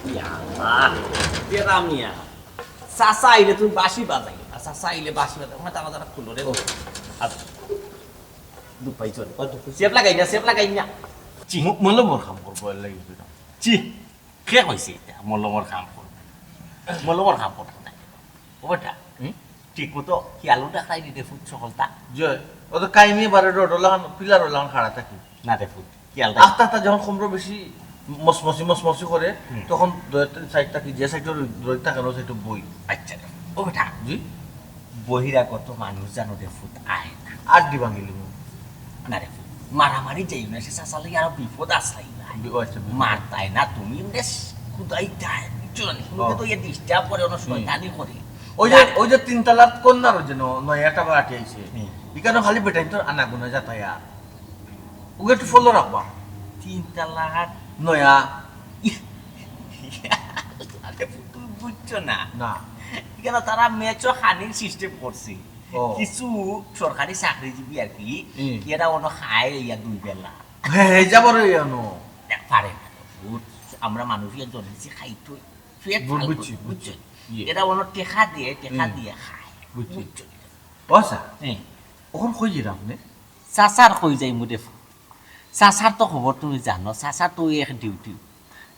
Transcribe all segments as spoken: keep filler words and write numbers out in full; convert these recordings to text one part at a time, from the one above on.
ইয়া আল্লাহ, বেড়া মিয়া। চাচা আইলে তুমি বাঁশি বাজাই না, চাচা আইলে বাঁশি বাজাই, মাথা কথা খুলো রে। আর দুপাই চলে, ও দুপাই। সেপ লাগাই না, সেপ লাগাই না। জি। ম-, মলমর কাম করবো, এর লাগি কইরাম। জি। কে কইছে ইটা? মলমর কাম করবো। মলমর কাম করবো না। ও বেটা, হুম? ঠিক মতো খেয়াল রাখাই নি রে ফুত সকলতা। জি, ও তো কাইমি বারে রড ওলাখান, পিলার ওলাখান খাড়া থাকি। না রে ফুত, খেয়াল রাখ। আস্তে আস্তে যখন কমরো বেশি মসমসি মসমসি করে, হুম। তখন দুই তিন সাইড থাকি, যে সাইডে রোদ থাকে, ওই সাইডে বই। আচ্ছা রে। ও বেটা, জি? বহিরাগত মানুষ জানো রে ফুত আয় না। আড্ডি ভাঙিলি মু। না রে ফুত, মারামারি যাইও না, সে চাচা লই আরো বিপদ আছে না। বি-, ও আচ্ছা, বিপদ। মারতায় না তুমি, বেশ কুদাইতায়, বুঝছো না? তুমি ও। তো ইয়ে ডিস্টার্ব করে, অনেক হুম। শয়তানি করে। ওই যে, আর ওই যে তিনতলাত কর্নার ওই যে ন-, নয়া একটা বাড়ি আইছে। হুম। এখানে খালি বেটাইন তোর আনাগুনা যাতায়াত। ওকে একটু ফলো রাখবা। তিনতলাত নয়া। আরে ফুত, তুমি বুঝছো না। না। এখানে তারা মেচো খানির সিস্টেম করছে। ও। কিছু সরকারি চাকরিজীবী আর কি, হুম। এরা অনো খায় ইয়া দুই বেলা। হ্যাঁ, হ্যাঁ, যাবার ওই আনো। দেখ, পারে না তো, বুঝ, আমরা মানুষ একজন নিচে খাইতো। পেট বু-, ফালতু, বুঝছি, বুঝছি। বুঝছো? ইয়ে। এরা অনো টেকা দিয়ে, টেকা হুম। দিয়ে খায়। বুঝছি। বুঝছো? ও স্যার, হ্যাঁ। ওখান কই যাইরা আপনি? চাচার কই যাইমু রে ফুত? চাচার তো খবর তুমি জানো, চাচার তো এক ডিউটি।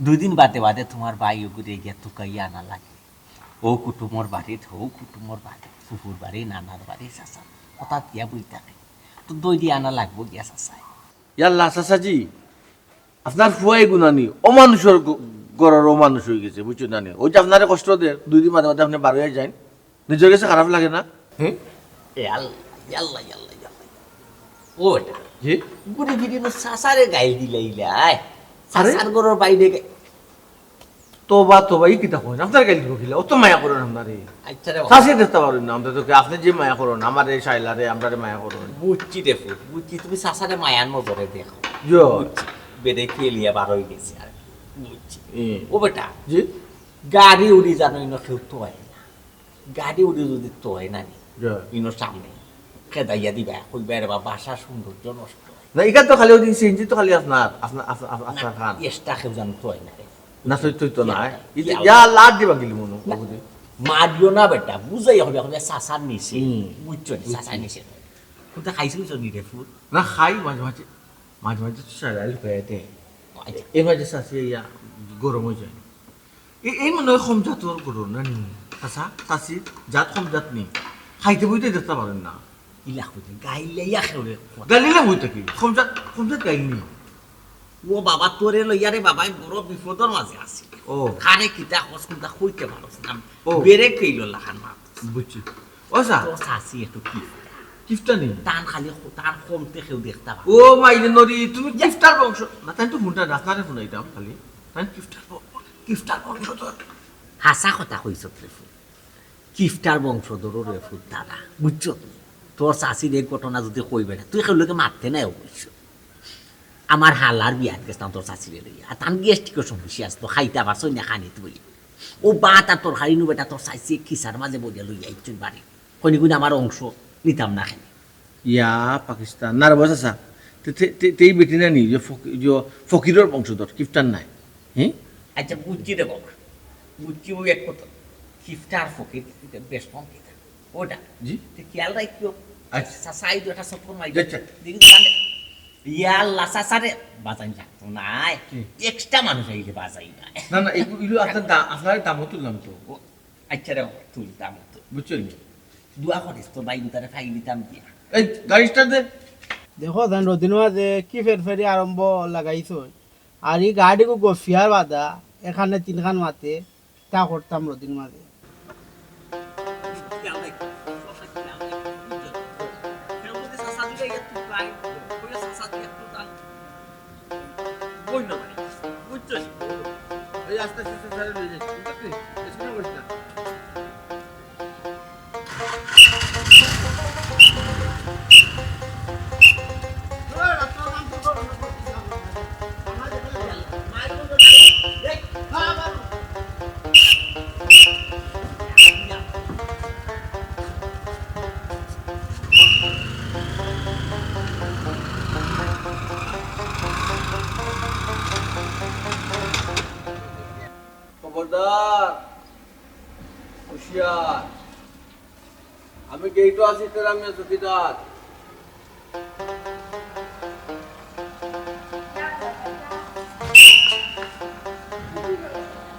দুই দিন বাদে বাদে তোমার ভাই ওগুরে গিয়া তুকাইয়া আনা লাগে। ও কুটুমর বাড়িত, ও কুটুমর বাড়িত, ফুফুর বাড়ি, নানার বাড়ি, চাচার। কথা দিয়া বই থাকে। তো দই দিয়ে আনা লাগবো গিয়া চাচায়। ইয়াল্লা, চাচাজি, আপনার ফুয়াই গুনানি, অমানুষর গ-, ঘরর অমানুষ অই গেছে, বুঝছো না নি? ওই যে আপনারে কষ্ট দের, দুই দিন বাদে বাদে আপনি বার অইয়া যাইন, নিজর গেছে খারাপ লাগে না? হুম? এ আল্লাহ, ইয়াল্লা, ইয়াল্লা, ইয়াল্লা। ও বেটা, জি? ঘুরি ফিরি নু চাচারে গাইল দিলাইলায়। আরে? চাচার ঘরর বাইরে গে-, তোবা, তোবা, ই কিতা কইন? আপনার গাইল দিব কিলা? ও তো মায়া করইন আপনারে। আচ্ছা রে বাবা। চাচি দেখতা পারইন না, আমরা তো কি আপনি যে মায়া করইন, আমারে, শাইলারে, আমরারে মায়া করইন। বুঝছি রে ফুত, বুঝছি, তুমি চাচারে মায়ার নজরে দেখো। ইয়ো। বুঝছি, বেড়ে খেলিয়া বার অই গেছে আর কি। বুঝছি। এ। ও বেটা, জি? গাড়ি উড়ি জানো ইনো কেউ তো হয় না। গাড়ি উড়ি যদি তো হয় না নি, জি। ইনো সামনে খেদাইয়া দিবা, কইবা, "রে বাবা, বাসার সৌন্দর্য নষ্ট হয়।" না, ইখান তো খালি ওই দিন সিএনজি তো খালি আপনার, আপনার, আপনার, না, আপনার খান। এক্সট্রা কেউ জানো তো হয় না রে। না, তুই, তুই তো না, না, হয়। ইতে, ইয়া ইয়া আল্লাহ। লাড দিবা গেলি মনে হয়, না, ওগুদি। মারিও না বেটা, বুঝাই হবে, হবে চাচার নিচে। হুম। বুঝছো নি, বুঝছি। চাচার নিচে। কোনটা খাইছো বুঝছো নি রে ফুত? না, খাই মাঝে মাঝে, মাঝে মাঝে তো সারা লুকাইয়া দেয়। আচ্ছা। এর মাঝে চাচি ইয়া গরম হয়ে যায়। এ-, এই মনে হয় কম জাতর গরু না নি? চাচা, চাচি, জাত কম জাত নি? খাইতে বইতে দেখতে পারেন না। ইলা কইতে গাইলে ইয়া খেউরে। গাইলে না বইতে কি? কম জাত, কম জাত গাইল নি? ও বাবা, তোরে লইয়া রে বাবা, আমি বড় বিপদর মাঝে আছি। ও। কারে কিতা কস, কোনটা কইতে পারস না। ও। বেরেক ফেইল লাখান মাত। বুঝছি। ও স্যার। তো চাচি একটু কিফটা। কিফটা নি? তান খালি খ-, তান কমতে কেউ দেখতা পারে। ও মাইরে নরি, তুমি কিফটার বংশ। না, তাই তো ফোনটা রাখনারে ফোনাইতাম খালি। তাই কিফটার ব-, কিফটার বংশ তো। হাছা কথা কইছত রে ফুত। কিফটার বংশধর রে ফুত তারা। বুঝছো তুই? তোর চাচির এক ঘটনা যদি কইবে না, তুই কেউ লোকে মারতে নাই অবশ্য। আমার হালার বিয়াত গেছলাম তোর চাচিরে লইয়া। আর তান গ্যাস্ট্রিকর সমস্যা আছে, তো খাইতা পারছই না খানিত বলি। ও ভাত আর তরকারি নু বেটা তোর চাচিয়ে খিসার মাঝে বইয়া লইয়া আইছইন বাড়ি। কইনি কইনি আমার অংশ নিতাম না খানি। ইয়া পাকিস্তান। না রে বাবা চাচা, তে, তে, তে, তেই বেটি না নি, যে ফকি-, যে ফকিরর বংশধর, কিফটার নাই। হ্যাঁ? আচ্ছা, বুঝছি রে বাবা। বুঝছি ওই এক কথা। কিফটার ফকির, এটা বেশ কম কিতা। ওটা। জি? তে খেয়াল রাখিও। আচ্ছা। চাচা, এই দুইটা চক্কর মারি। আচ্ছা। দেখি দোকানে। ইয়া আল্লাহ, চাচারে বাজাইন লাগতো নায়। কি? এক্সট্রা মানুষ আইলে বাজাই না। না, না, এগু-, এগুলো আপনার দা-, আপনার দামও তুললাম তো। ও, আচ্ছা রে, তুলতাম তো। বুঝছো নি? দোয়া করিস, তোর ভাই দুটারে ফাইল দিতাম দিয়া। এই, গাড়ি স্টার্ট দে। দেখো, জান, রদিন মাঝে কি ফেরফেরি আরম্ভ লাগাইছো। আর এই গাড়িগু গফিয়ার বাদা, এখানে তিনখান মাতে, তা করতাম রদিন মাঝে। এই আস্তে আস্তে আস্তে আস্তে লয়ে যাচ্ছি, বুঝলি? স্পিড করিস না। ইয়া, আমি গেইটো আছি, তেরা মিয়া চকিদার।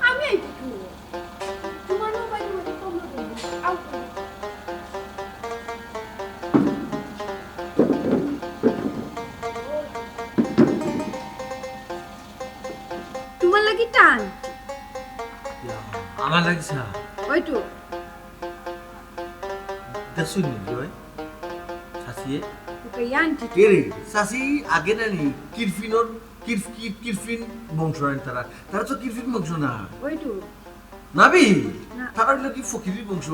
আমি আইছি তো। তোমার মোবাইল মধ্যে কম রকম। আও। তোমার লাগি টান। ইয়া, আমার লাগি চা। ওই তো। দেখছইন নি, ভাই? চাচিয়ে? ওকে, ইয়ান ঠিক। কে রে? চাচি আগে না নি? কিরফিনর, কিরফ-, কির-, কিরফিন বংশ না তারা। তারা তো কিরফিন বংশ না। ওই তো। নাবি? না। তারা অইলো কি ফকিরির বংশ।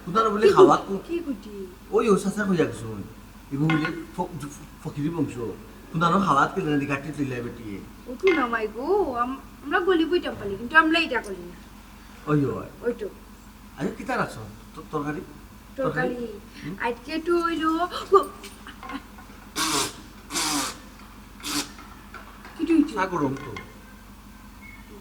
কোথাও বলে কি খাওয়া কু-, কু-, কি কুটি? ওই ও চাচা কইয়া গেছে ওই। এগুলো বলে ফ-, ফ-, ফকিরি বংশ। কোথাও খাওয়াত গেলে না, গাঠি তুইলে বেটিয়ে। ওঠো না মাই গো, আম-, আমরা গলি বইতাম পারি, কিন্তু আমরা এটা করি না। ওই, ওই। ওই তো। আরে, কিতা রাখছো? ত-, তরকারি? তরকারি? তরকারি? হুম? আজকে তো হইলো, ও, কিতা হইছে? চা গরম তো।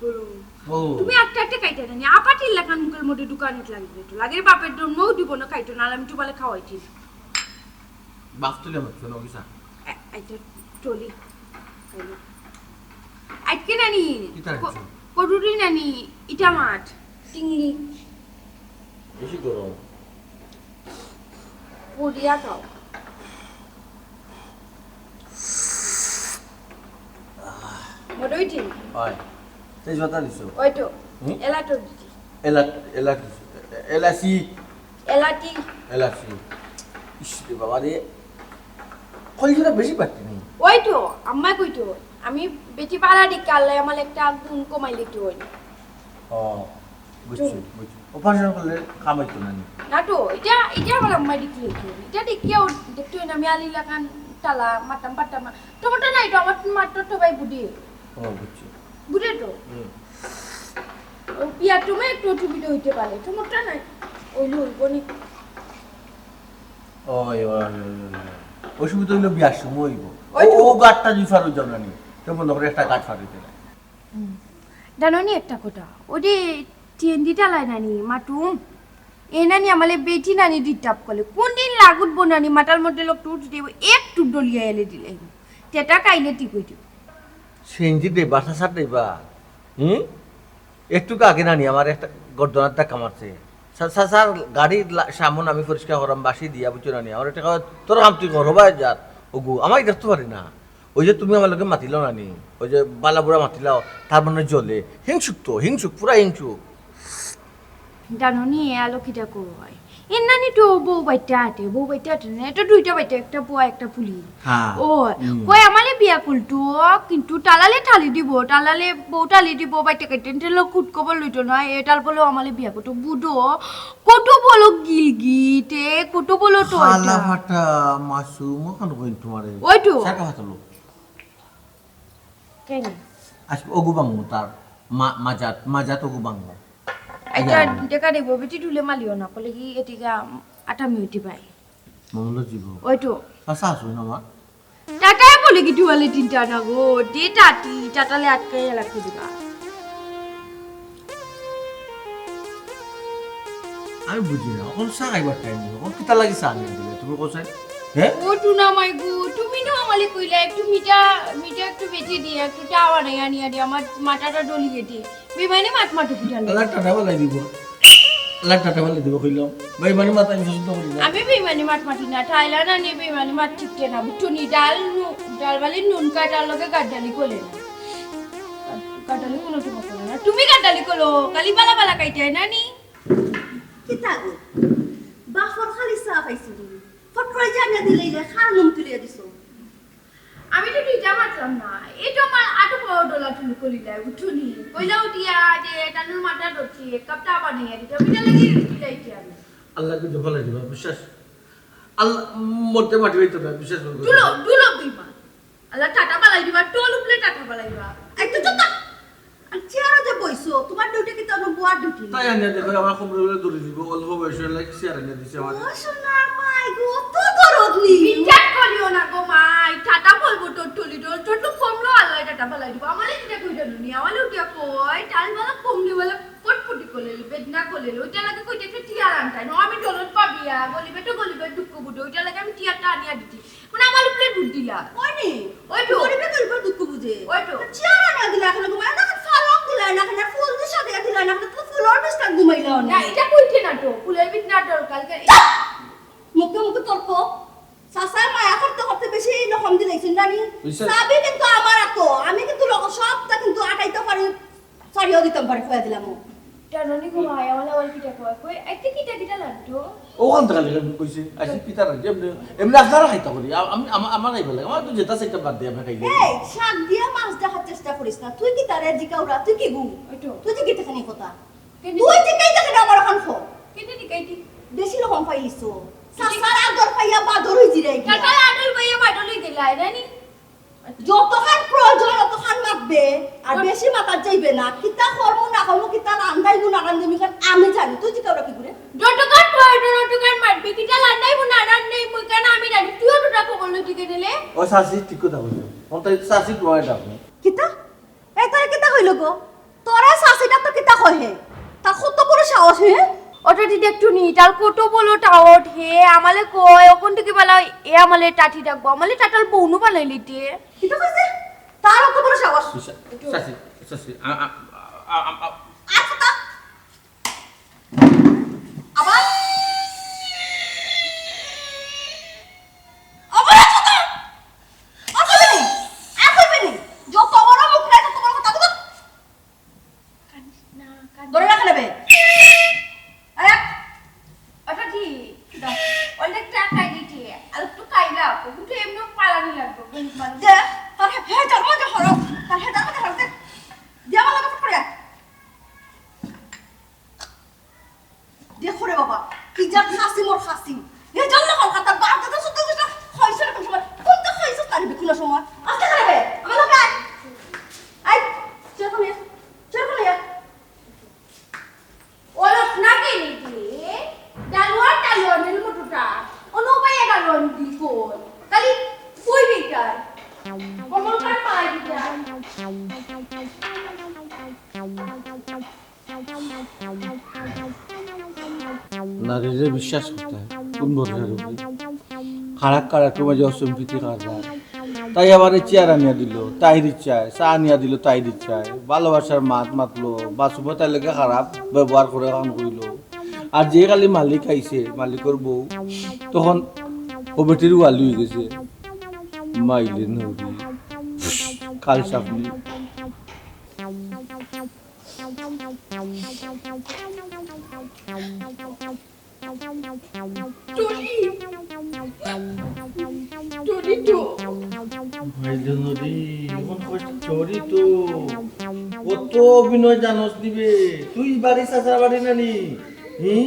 গরম। ও। তুমি একটা একটা খাইতে না নি, আপাটির লাখান মুখের মধ্যে ঢুকানিত লাগবে তো। লাগে বাপের জন্মও দিব না খাইতো, নাহলে আমি তোমারে খাওয়াইছি। বাপ তুলে মারছো না, অফিসা? এ-, এটা টলি। আজকে নানি, কিতা ক-, আনছো? করুরি নানি, ইটা মাছ, চিংড়ি। বেশি গরম। পুড়িয়া খাও। মজা হইছে? হয়। তেজপাতা দিছো? ওই তো, হুম? এলাচ দিছি। এলা-, এলা-, এলাচি? এলাচি। এলাচি। ইস রে বাবা রে, খলিটা বেশি বাড়তি নাই। ওই তো, আম্মা কই তো, আমি বেশি বাড়া দিকে আল্লাহ আমার একটা গুণ কমাইলে তো হইল। ও, বুঝছি, চুল। বুঝছি। অপারেশন করলে কামাইতো না নি? না তো, এটা, এটা আমার আম্মা দেখলে কি? এটা দেখিয়াও দেখতে হয় না, আমি আলী লাখান টালা, মাতাম পারতাম না। টমেটো নাই তো, আমার মাত্র তো ভাই বুদ্ধি। ও, বুঝছি। বুঝে তো? হুম। ও, পিয়া তুমি একটু অসুবিধা হইতে পারে, টমেটো নাই। ওই লইব নি। ওই, ওই, ওই, ওই, ওই। অসুবিধা হইলে বিয়ার সময় হইব। ওই ও, তো। ও গাটটা যদি ফারুক যাও না নি, তো মনে করে একটা গাট ফারুক দিলে। হুম। জানো নি একটা কথা? ওই যে টিএনডি টালায় নানি, মাতুম। এ নানি আমালে বেটি নানি ডিস্টার্ব করলে। কোন দিন লাগুত বো নানি, মাথার মধ্যে লোক টুট দিব, একটু ডলিয়া এলে দিলে। তেটা কাইলে ঠিক হইতে। সিএনজি দেবা, সাসার দেবা। হুম? একটু আগে নানি আমার একটা গর্দনার ধাক্কা মারছে। সা-, সা-, স্যার, গাড়ির লা-, সামন আমি পরিষ্কার করাম, বাসি দিয়া, বুঝছো নানি? আমার একটা কথা, তোর কাম তুই কর, হবায় যার। ওগু, আমায় দেখতে পারি না। ওই যে তুমি আমার লগে মাতিলাও নানি, ওই যে বালা বুড়া মাতিলাও, তার মানে জ্বলে। হিংসুক তো, হিংসুক, পুরা হিংসুক। জানো নি, এ আলো কিটা কয়? এর নানি তো বউ বাইতে আটে, বউ বাইতে আটে না, এটা দুইটা বাইতে, একটা বুয়া, একটা পুলি। হ্যাঁ। ও, হুম। কয় আমালে বিয়া করতো, কিন্তু টালালে টালি দিব, টালালে বউ টালি দিব, বাইতে কাইতে, এনতে লোক খুদ খবর লইতো না, এ টাল বলেও আমালে বিয়া করতো, বুড়ো, কত বলো গিলগিতে, কত বলো তো হালা এটা। ফাটা, মাসুম, ওখান কইন তোমারে। ওই তো। সাকা ফাটা লোক। কেন? আজকে ওগু বাংমু তার মা-, মাজাত, মাজাত ওগু বাংমু। আচ্ছা, আইয়া। দেখা দেবো, বেটি ঢুলে মালিও না, বলে কি এটিকা আটা মিউটি পাই। মঙ্গল জীব। ওই তো। চাচা আসুন আমার। টাটায় বলে কি টুয়ালে তিনটা না গো, দে টাটি, টাটালে আটকে এলাকা দিবা। আমি বুঝি না, অখন চা খাইবার টাইম নাই, অখন কিতা লাগি চা আনিয়া দিলে, তুমি কও চাই? হ্যাঁ? ও টুনা মাই গো, তুমি না আমালে কইলা একটু মিঠা, মিঠা একটু বেশি দিয়া, একটু চা বানাই আনিয়া দিয়া, আমার মাথাটা ডলি গেছে। বেমানে মাত মাতো কিতা লাগে? আল্লাহ টাটা বালাই দিব। আল্লাহ টাটা বালাই দিব কইলাম। বেমানে মাত আমি পছন্দ করি না। আমি বেমানে মাত মাতি না, থাইল্যান্ড আনি বেমানে মাত ঠিকছে না, বুঝছো নি? ডাল নু-, ডাল বালি নুন কাটার লগে গাদ্দালি করলে না। গাদ্দালি কোনো তুমি করো না। তুমি গাদ্দালি করো, খালি বালা বালা খাইতে হয় না নি? কিতা গো? বাফর খালি চা পাইছো তুমি। ফট করে জানিয়ে দিলে, ইলে খার নুন তুলিয়া দিছো। আমি তো দুইটা মাতলাম না। এই তো আমার আটো পাও ডলা তুলি করিলাই, বুঝছো নি? কইলা উঠিয়া যে তানুর মাথা ধরছি, এক কাপ চা বানাইয়া দিতে। আমি তাহলে কি রুটি লাইছি আমি? আল্লাহ কিন্তু ভালাই দিবা, বিশ্বাস। আল্লাহ মরতে মাটি হইতো না, বিশ্বাস করো। দুলো, দুলো দিবা। আল্লাহ টাটা বালাই দিবা, টোল উপলে টাটা বালাই দিবা। এই তো, তো, তো। আর চেয়ারে যে বইছো, তোমার ডিউটি কি তার বুয়ার ডিউটি? তাই আনিয়া দেখো, আমার কোমরে বলে দড়ি দিব, অল্প বয়সে লাগে চেয়ার আনিয়া দিছে আমার। ও সোনা মাই গো, তো দরদ নি। বিচ্ছেদ করিও না গো মাই, টাটা বলবো তোর টলি ডোল, তোর তো কমলো আল্লাহ টাটা বালাই দিব। আমারে কিটা কই জানো নি, আমারে উঠিয়া কই, টাল বালা কমলি বালা পটপটি করলে, বেদনা করলে, ওইটা লাগে কই দেখে টিয়া আনতায় না, আমি দৌলত পাবিয়া, গরিবে তো গরিবের দুঃখ বুঝে, ওইটা লাগে আমি টিয়াটা আনিয়া দিছি। মানে আমার উপরে দুধ দিলা। ওই নি? ওই তো। গরিবে গরিবের দুঃখ বুঝে। ওই তো। চেয়ার আনিয়া দিলা এখন, ঘুমায় না, ফালং দিলা না, এখন ফুল দিয়ে সাজিয়ে দিলা না, এখন তো ফুলর বিছনা ঘুমাইলা না। না, এটা কইতে না তো, ফুলের বিছনা দরকার। মুখে মুখে তর্ক। চাচায় মায়া করতে করতে বেশি রকম দিলাইছইন জানি। বুঝছো? চাবি কিন্তু আমার আতো, আমি কিন্তু লগে সবটা কিন্তু আটাইতে পারি, ছাড়িও দিতাম পারি, কইয়া দিলাম। জানো নি গো মায়া, আমার আবার কিতা কয়, কই, আইতে কিতা কিতা লাগতো? ওখান থেকে লেখা কইছে, আইসি পিতা রাখি, এমনি, এমনি আপনারা খাইতা করি, আ-, আমি, আমা-, আমার নাই বলে, আমার তো যেটা সেটা বাদ দিয়ে আমি খাই। এই, শাক দিয়া মাছ দেখার চেষ্টা করিস না, তুই কি তারে জিকাউরা, তুই কি গু? ওই তো। তুই কি কিতা খানি কথা? কেনে? তুই জিকাই দেখে না আমার এখন ফো। কেনে জিকাই দি? বেশি রকম পাইলিছো। চাচার আদর পাইয়া বাদর হইছি রে। চাচার আদর পাইয়া বাদর হই গেলা, জানি? যতখান প্রয়োজন, অতখান মাতবে, আর বেশি মাতার যাইবে না। কিতা করমু না করমু, কিতা রান্দাইমু না রান্দাইমু, ইখান আমি জানি। তুই জিকাউরা কি করে? যতখান প্রয়োজন, অতখান মাতবে। কিতা রান্দাইমু না রান্দাইমু, ইখান আমি জানি। তুইও দুটা খবর লই দিকে নিলে। ও চাচি, ঠিক কথা কইছো। কোনটা চাচি প্রয়োজন আপনি? কিতা? এ, তার কিতা হইল গো? তোরা চাচিটা তো কিতা কয় হে? তার কত বড় সাহস হে? ওটা দিদি একটু নি, তার কত বড় টাওট হে, আমালে কয়, ওখান থেকে বলা, এ আমালে টাটি ডাকবো, আমালে টাটাল বউনু বানাই লিতে। কিতা কইছে? তার অত বড় সাহস? চাচি, চাচি, আ-, আ-, আ-, আ-, আ-, আচ্ছা, তা আবার? আবার আছো তো? আর কইবে নি? আর কইবে নি? যত বড় মুখ নাই, তত বড় কথা। ধরে রাখা নেবে। আরে, ওটা কি? অনেক টাকা দিতে। আর একটু খাইলা, ওগুলো এমনি পালানি লাগবে, গরিব মানুষ। দে, তোর হে-, হে জন্ম যে হরক, তোর হে জন্ম যে হরক, দে। দে আমার লগে ফট করে। দেখো রে বাবা, কি যা খাসি মোর খাসি। এ জন্ম হল কথা, বাপ দাদা শুদ্ধ কৃষ্ণ, খাইছে এরকম সময়। কোন তো খাইছে তার বিকুল সময়। আস্তে করে বে, আমার লগে আয়। আয়, চল কোনে, চল কোনে। অলস না কে নিতে, ডালুয়া, ডালুয়া, নীল মুটুটা, অনুপায়া ডালুয়া নিতে কোন? খালি কই বেটার? কমল কার পায় বেটার? নারীরে বিশ্বাস করতে হয়, কোন ভরসা রইবে? খারাপ খারাপ তোমার যে অসম্প্রীতি কারবার। তাই আবার এই চেয়ার আনিয়া দিল, তাই দিচ্ছায়, চা আনিয়া দিল, তাই দিচ্ছায়, ভালোবাসার মাত মাতলো, বাসুবা তাই লেগে খারাপ ব্যবহার করে কাম করিল। আর যে খালি মালিক আইছে, মালিকর বউ, তখন ও বেটির ওয়ালি হয়ে গেছে। মাইলে নদী, কাল সাপনি। টনি। টনি তো। ভাইজান রে, এমন কষ্ট করি তো। কত অভিনয় জানোস দিবে। তুই বাড়ি চাচার বাড়ি নানি? হুম?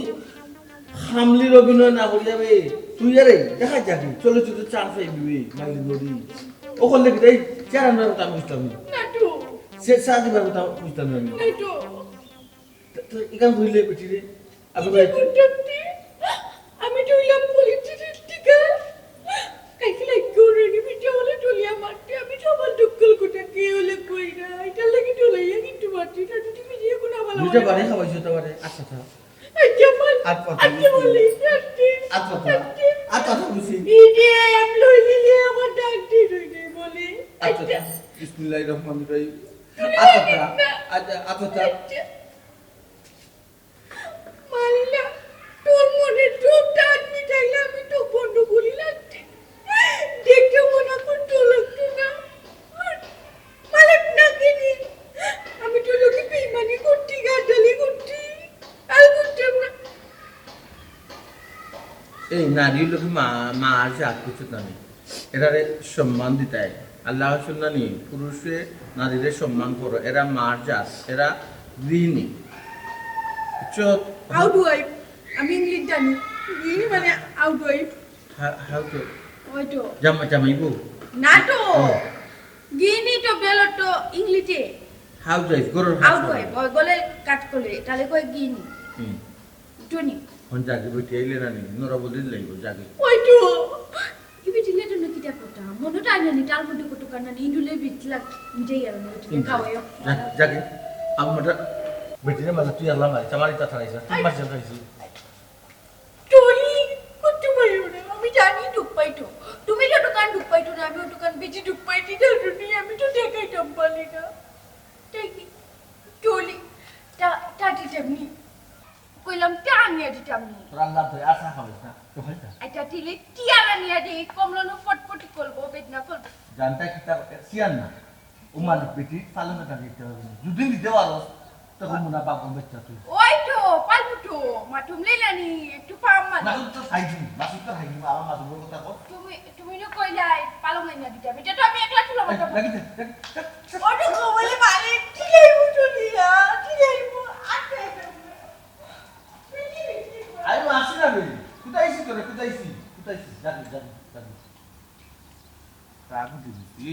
খামলির অভিনয় না করি যাবে। তুই আরে দেখা যাবি। চলচ্চিত্র চান্স পাইবি, ভাইজান রে। ও করলে কি তাই? চেয়ার আনবার কথা আমি বুঝতাম না। নাটু। সে চা দিবার কথা আমি বুঝতাম না। নাটু। তো, তো এখান হইলে বেটি রে। আমি কি ভাই করতাম রে? আমি তো হইলাম পলিটিক্যাল টিকা। কাইকে লাইক করে নি, মিঠা হলে টলিয়া মারতে। আমি তো আমার দুঃখল কোটা কে হলে কই না। এটা লাগে টলাইয়া কিন্তু মারতে। এটা তো তুমি যে কোনো আমার বুঝতে আমার পারে, খাওয়াইছো তো পারে। আচ্ছা, আচ্ছা। আচ্ছা, বল। আত পাতা আচ্ছা, বুঝি। বলি, আচ্ছা। আত পাতা। আচ্ছা। আত পাতা বুঝি। এই যে আমি লই নিলে আমার ডাক দিয়ে রই নেই বলে। আচ্ছা, আচ্ছা। আচ্ছা। বিসমিল্লাহির রহমানির রহিম। তুই আত পাতা। না। আচ্ছা, আত পাতা। আচ্ছা। মারিলা, তোর মনে তো টান মিটাইলে আমি তো বন্ধ করি লাগতে। দেখে মনে করতো লাগতো না। মালিক না কিনি। আমি তো লোকে বেইমানি করতি, গাদ্দারি করতি। আর করতাম না। এই নারী লোকে মা, মা আর জাত কিছু জানে। এরারে সম্মান দিতায়। আল্লাহ শুনলানি, পুরুষে নারীরে সম্মান করো। এরা মার জাত, এরা গৃহিণী। বুঝছো? হাউসওয়াইফ। আমি ইংলিশ জানি। গৃহিণী মানে হাউসওয়াইফ। হা-, হাউস ওয়াইফ। ওই তো। জামা-, জামাই বউ? না তো। ও। গৃহিণী তো বেলো তো ইংলিশে। হাউসওয়াইফ, ঘরর কাজ করে। হাউসওয়াইফ, ওই গলে কাজ করে, তাহলে কয় গৃহিণী। হুম। টনি। হন জাগি বইতে আইলে না নি, নরা বলতে লাগবো জাগি। ওই তো। ইবি দিলে তো নকিটা কথা। মনে তো আইলে নি, তার মধ্যে কত কান্না নেই, ইন্দুলে বিট লাগ, নিজেই আর মনে তুমি খাওয়াইও। যা-, জাগি। আমারটা বেটিরে মাঝে তুই আল্লাহ মারি, চামারি তা থাকাইছ, তুই মারছে থাকাইছি। আমি অতখান বেশি দুঃখ পাইছি না, রুনি, আমি তো দেখাইতাম পারি না। তাই কি? চলি, তা, তা দিতাম নি। কইলাম, তা আনিয়া দিতাম নি। তোর আল্লাহ ধরে আশা খাওয়াইস না, তো হয় না। আচ্ছা, ঠিক আছে, টিয়ার আনিয়া দে, কমলানো ফটফটি করবো, বেদনা করবো। জানটা কি তার সিয়ান না? ও মালিক বেটি, পালন না দিতে হবে না। যদি দিতে পারো, তখন মনে হয় বাবা বেচা তুই। ওই তো, পালবো তো, মাথুম লেলানি, একটু পাম মানে। মাসুদ তো খাইনি, মাসুদ তো খাইনি, আমার মাসুদ কথা কর। তুমি, তুমি না কইলাই, পালং আনিয়া দিতাম। এটা তো আমি একলা তুলা মাথা। রাখি দে, রাখি দে। ওটা কমলে মারে, ঠিক আছে, বুঝো দিয়া, ঠিক আছে, আটকে গেছে। আমি মাসি না রে, কোথায় আছি তোরে, কোথায় আছি, কোথায় আছি? জানি, জানি, জানি। রাগ উঠে গেছি।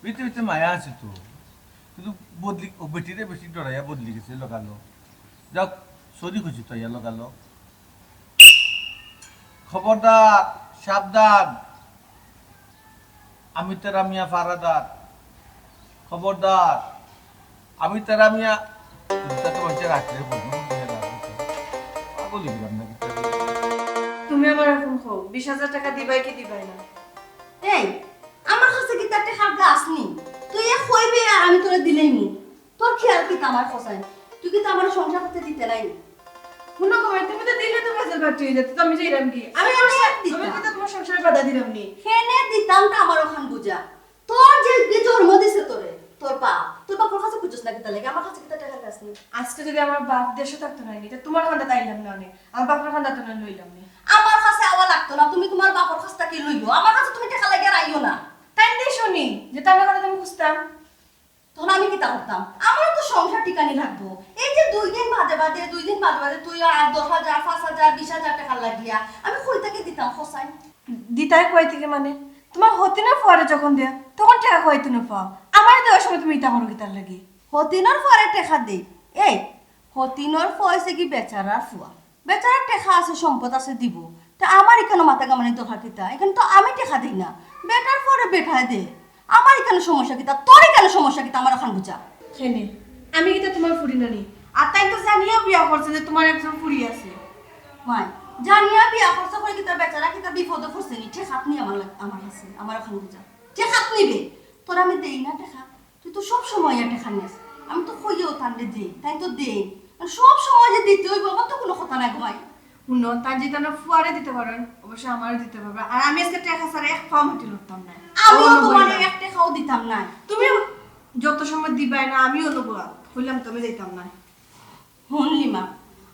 বেটি বেটি মায়া আছে তো, কিন্তু বদলি, ও বেটিরে বেশি ডরাইয়া বদলি গেছে লগালো। যাক, সরি কইছি তো ইয়া লগালো। খবরদার, সাবধান, আমি তেরা মিয়া ফারাদার। খবরদার, আমি তেরা মিয়া। এটা তো হচ্ছে রাখলে বলবো, বলে রাখবো। পাগল হয়ে গেলাম নাকি? তুমি আমার এখন কও, বিশ হাজার টাকা দিবাই কি দিবাই না? এই, আমার কাছে কি তার টেকার গাছ নি? তুই এ কইবে আর আমি তোরে দিলেই নি। তোর খেয়াল কি আমার খোসায়? তুই কি তো আমার সংসার করতে দিতে নাই নি? হুনো গো মাই, তুমি তো দিলে তো ভেজাল বাড়তি হয়ে যেত, তো আমি যাইলাম কি? আমি আমার কেনে সা-, দিতাম? আমি তো তোমার সংসারে বাধা দিলাম নি। কেনে দিতাম তো আমার ওখান বুঝা। তোর যে, যে জন্ম দিছে তোরে, তোর বাপ, তোর বাপর কাছে খুঁজছ না কিতা লাগে? আমার কাছে কিতা টেকার গাছ নি? আজকে যদি আমার বাপ দেশে থাকতো না নি, তা তোমার কান্দাত আইলাম না নি। আমার বাপর কান্দাত না লইলাম নি। আমার কাছে আওয়া লাগতো না, তুমি তোমার বাপর কাছ থেকে লইও। আমার কাছে তুমি টেকা লাগিয়া আইও না। তাই দেশো নি, যে তার কাছে তুমি খুঁজতাম। তখন আমি কিতা করতাম? আমারও তো সংসার টিকানি লাগবো। এই যে দুই দিন বাদে বাদে, দুই দিন বাদে বাদে তুই আর দশ হাজার, পাঁচ হাজার, বিশ হাজার টেকা লাগিয়া আমি কই থাকি দিতাম, খোসাই? দিতায় কই থাকি মানে? তোমার হতিনর ফুয়ারে যখন দেও, তখন টেকা কই থাকি পাও? আমারে দেওয়ার সময় তুমি ইতা করো কিতার লাগি? হতিনর ফুয়ারে টেকা দেই? এই, হতিনর ফুয়া অইছে কি বেচারার ফুয়া? বেচারার টেকা আছে, সম্পদ আছে, দিব। তা আমার ইখানো মাথা ঘামানির দরকার কিতা? ইখানো তো আমি টেকা দেই না, বেটার ফুয়ারে বেটায় দে। আমার ইখানো সমস্যা কিতা? তোর ইখানো সমস্যা কিতা? আমার ওখান বুঝা। কেনে? আমি কিতা তোমার ফুরি নানি? আর তাইন তো জানিয়াউ বিয়া করছে যে তোমার একজন ফুরি আছে। মাই, জানিয়া বিয়া করছে করি কিতা বেচারা কিতা বিপদো পড়ছে নি? টেকা নি আমার লাগ-, আমার কাছে, আমার ওখান বুঝা। টেকা নিবে, তোর আমি দেই না টেকা। তুই তো সব সময় ইয়া টেকা নিস। আমি তো কইয়াউ তানরে দেই, তাইন তো দেই। আর সব সময় যে দিতে অইবো, আমার তো কুনু কথা নাই গো মাই। হুনো, তাইন যদি তান ফুয়ারে দিতে পারইন, অবশ্যই আমারে দিতে পারবা। আর আমি আজকে টেকা ছাড়া এক পাও মাটি লড়তাম নায়। আমিও তোমারে এক টেকাও দিতাম নায়। তুমি যত সময় দিবায় না, আমিও নেবো। কইলাম তো আমি যাইতাম নায়। হুন লিমা,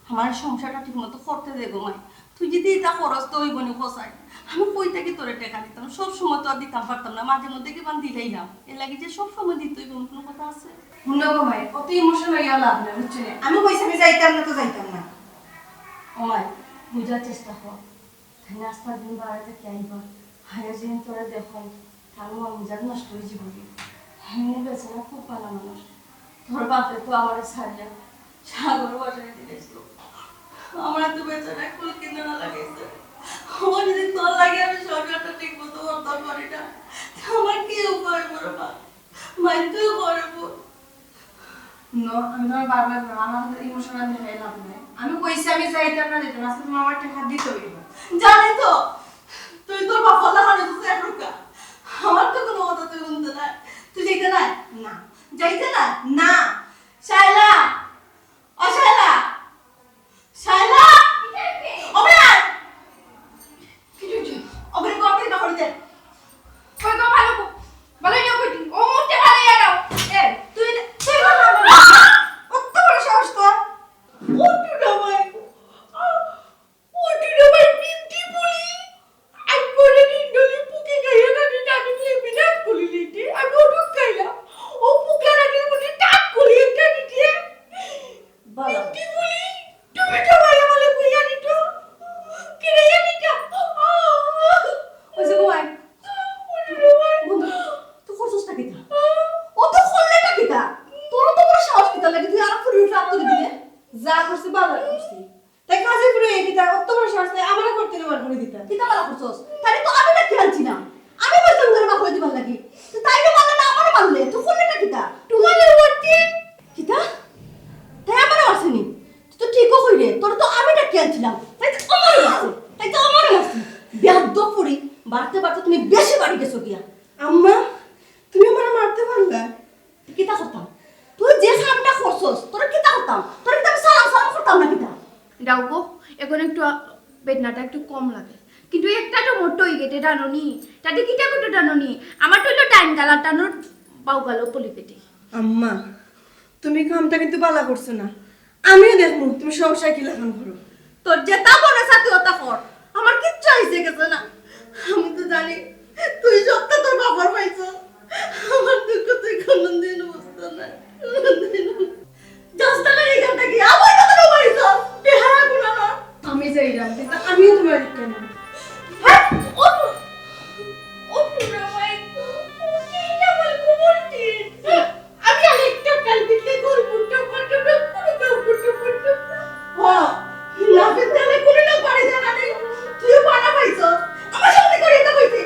আমার সংসারটা ঠিক মতো করতে দে গো মাই। তুই যদি ইতা করস তো অইবো নি খোসাই। আমি কই থাকি তোরে টেকা দিতাম? সব সময় তো আর দিতাম পারতাম না, মাঝে মধ্যে কিবান দিলাইলাম। এর লাগি যে সব সময় দিতে অইবো, কুনু কথা আছে? হুনো গো মাই, অত emotion অইয়া লাভ নাই, বুঝছো নি? আমি কইছি আমি যাইতাম না তো যাইতাম না। ও মাই, বুঝার চেষ্টা কর। তাইন আস্তা দিন বাড়াইতে কে আইবা? হায়া যেন তোরা দেখো, তার মন মিজাজ নষ্ট অইযিবো। এমনে বেচারা খুব ভালা মানুষ। তোর বাপে তো আমারে ছাড়িয়া সাগর ভাসাই দিলাইছিল। আমার তো বেচারা কুল কিনারা লাগাইছে। ও যদি তোর লাগি আমি সংসারটা ঠিক মতো করতাম পারি না, তে আমার কি উপায় অইবো রে মা? মাই তুই করে বল। হুনো, আমি তোমার বারবার না, আমার হাতে emotional দেখাই লাভ নাই। আমি কইছি আমি যাইতাম না, যাইতাম না। আজকে তোমার আমার টেকা দিতে অইবো। জানি তো, তুই তোর বাপর লাখান অইছস এক রুকা। আমার তো কুনু কথা তুই হুনতে নায়। তুই যাইতে নায়? না। যাইতে নায়? না। শায়লা! ও শায়লা! শায়লা! ও বেটা! কি হইছে? ওখানে গর্তে না করে দে। কই গো, ভালো গো। ভালো ইয়া কই? ও মুখে ভালো ইয়া দাও। এ, তুই, তুই কথা বল। অত বড় সাহস তোর? ও টুনা ভাই। ও টুনা ভাই, পিন্টি বলি। আই করে দিন ডলি পুকে গাইয়া না দিন আমি নিয়ে বিরাট বলি নি। যাও গো, এখন একটু আ-, বেদনাটা একটু কম লাগে। কিন্তু একটা তো মোটো হয়ে গেছে, জানো নি? তাতে কিতা করতে জানো নি? আমার তো হইলো ডাইন গালা টানোর বাউ গালো পলি পেটে। আম্মা, তুমি কামটা কিন্তু বালা করছো না। আমিও দেখমু তুমি সংসার কি লাখান করো। তোর যেটা মনে চায় তুই ওটা কর, আমার কিচ্ছু আইছে গেছে না। আমি তো জানি তুই সবটা তোর বাবার পাইছ। আমার দুঃখ তুই কোনোদিন বুঝতো না, কোনোদিন বুঝতো না। যাস তাহলে এখান থেকে, আমার কথা তো বাড়ি যাস, বেহায়া গুনাহ না। আমি যাইলাম, কিন্তু আমিও তোমার কেন? হ্যাঁ? ও, ও, ও, রে ভাই, ও, কি না বলে, খবর কি? আমি আরেকটা কাল বিকে করবো, top, top, top, top, top, top, top. ও, লাভের তালে করে না পারে জানা নেই। তুইও পানা পাইছ। আমার সাথে করে এটা হইছে।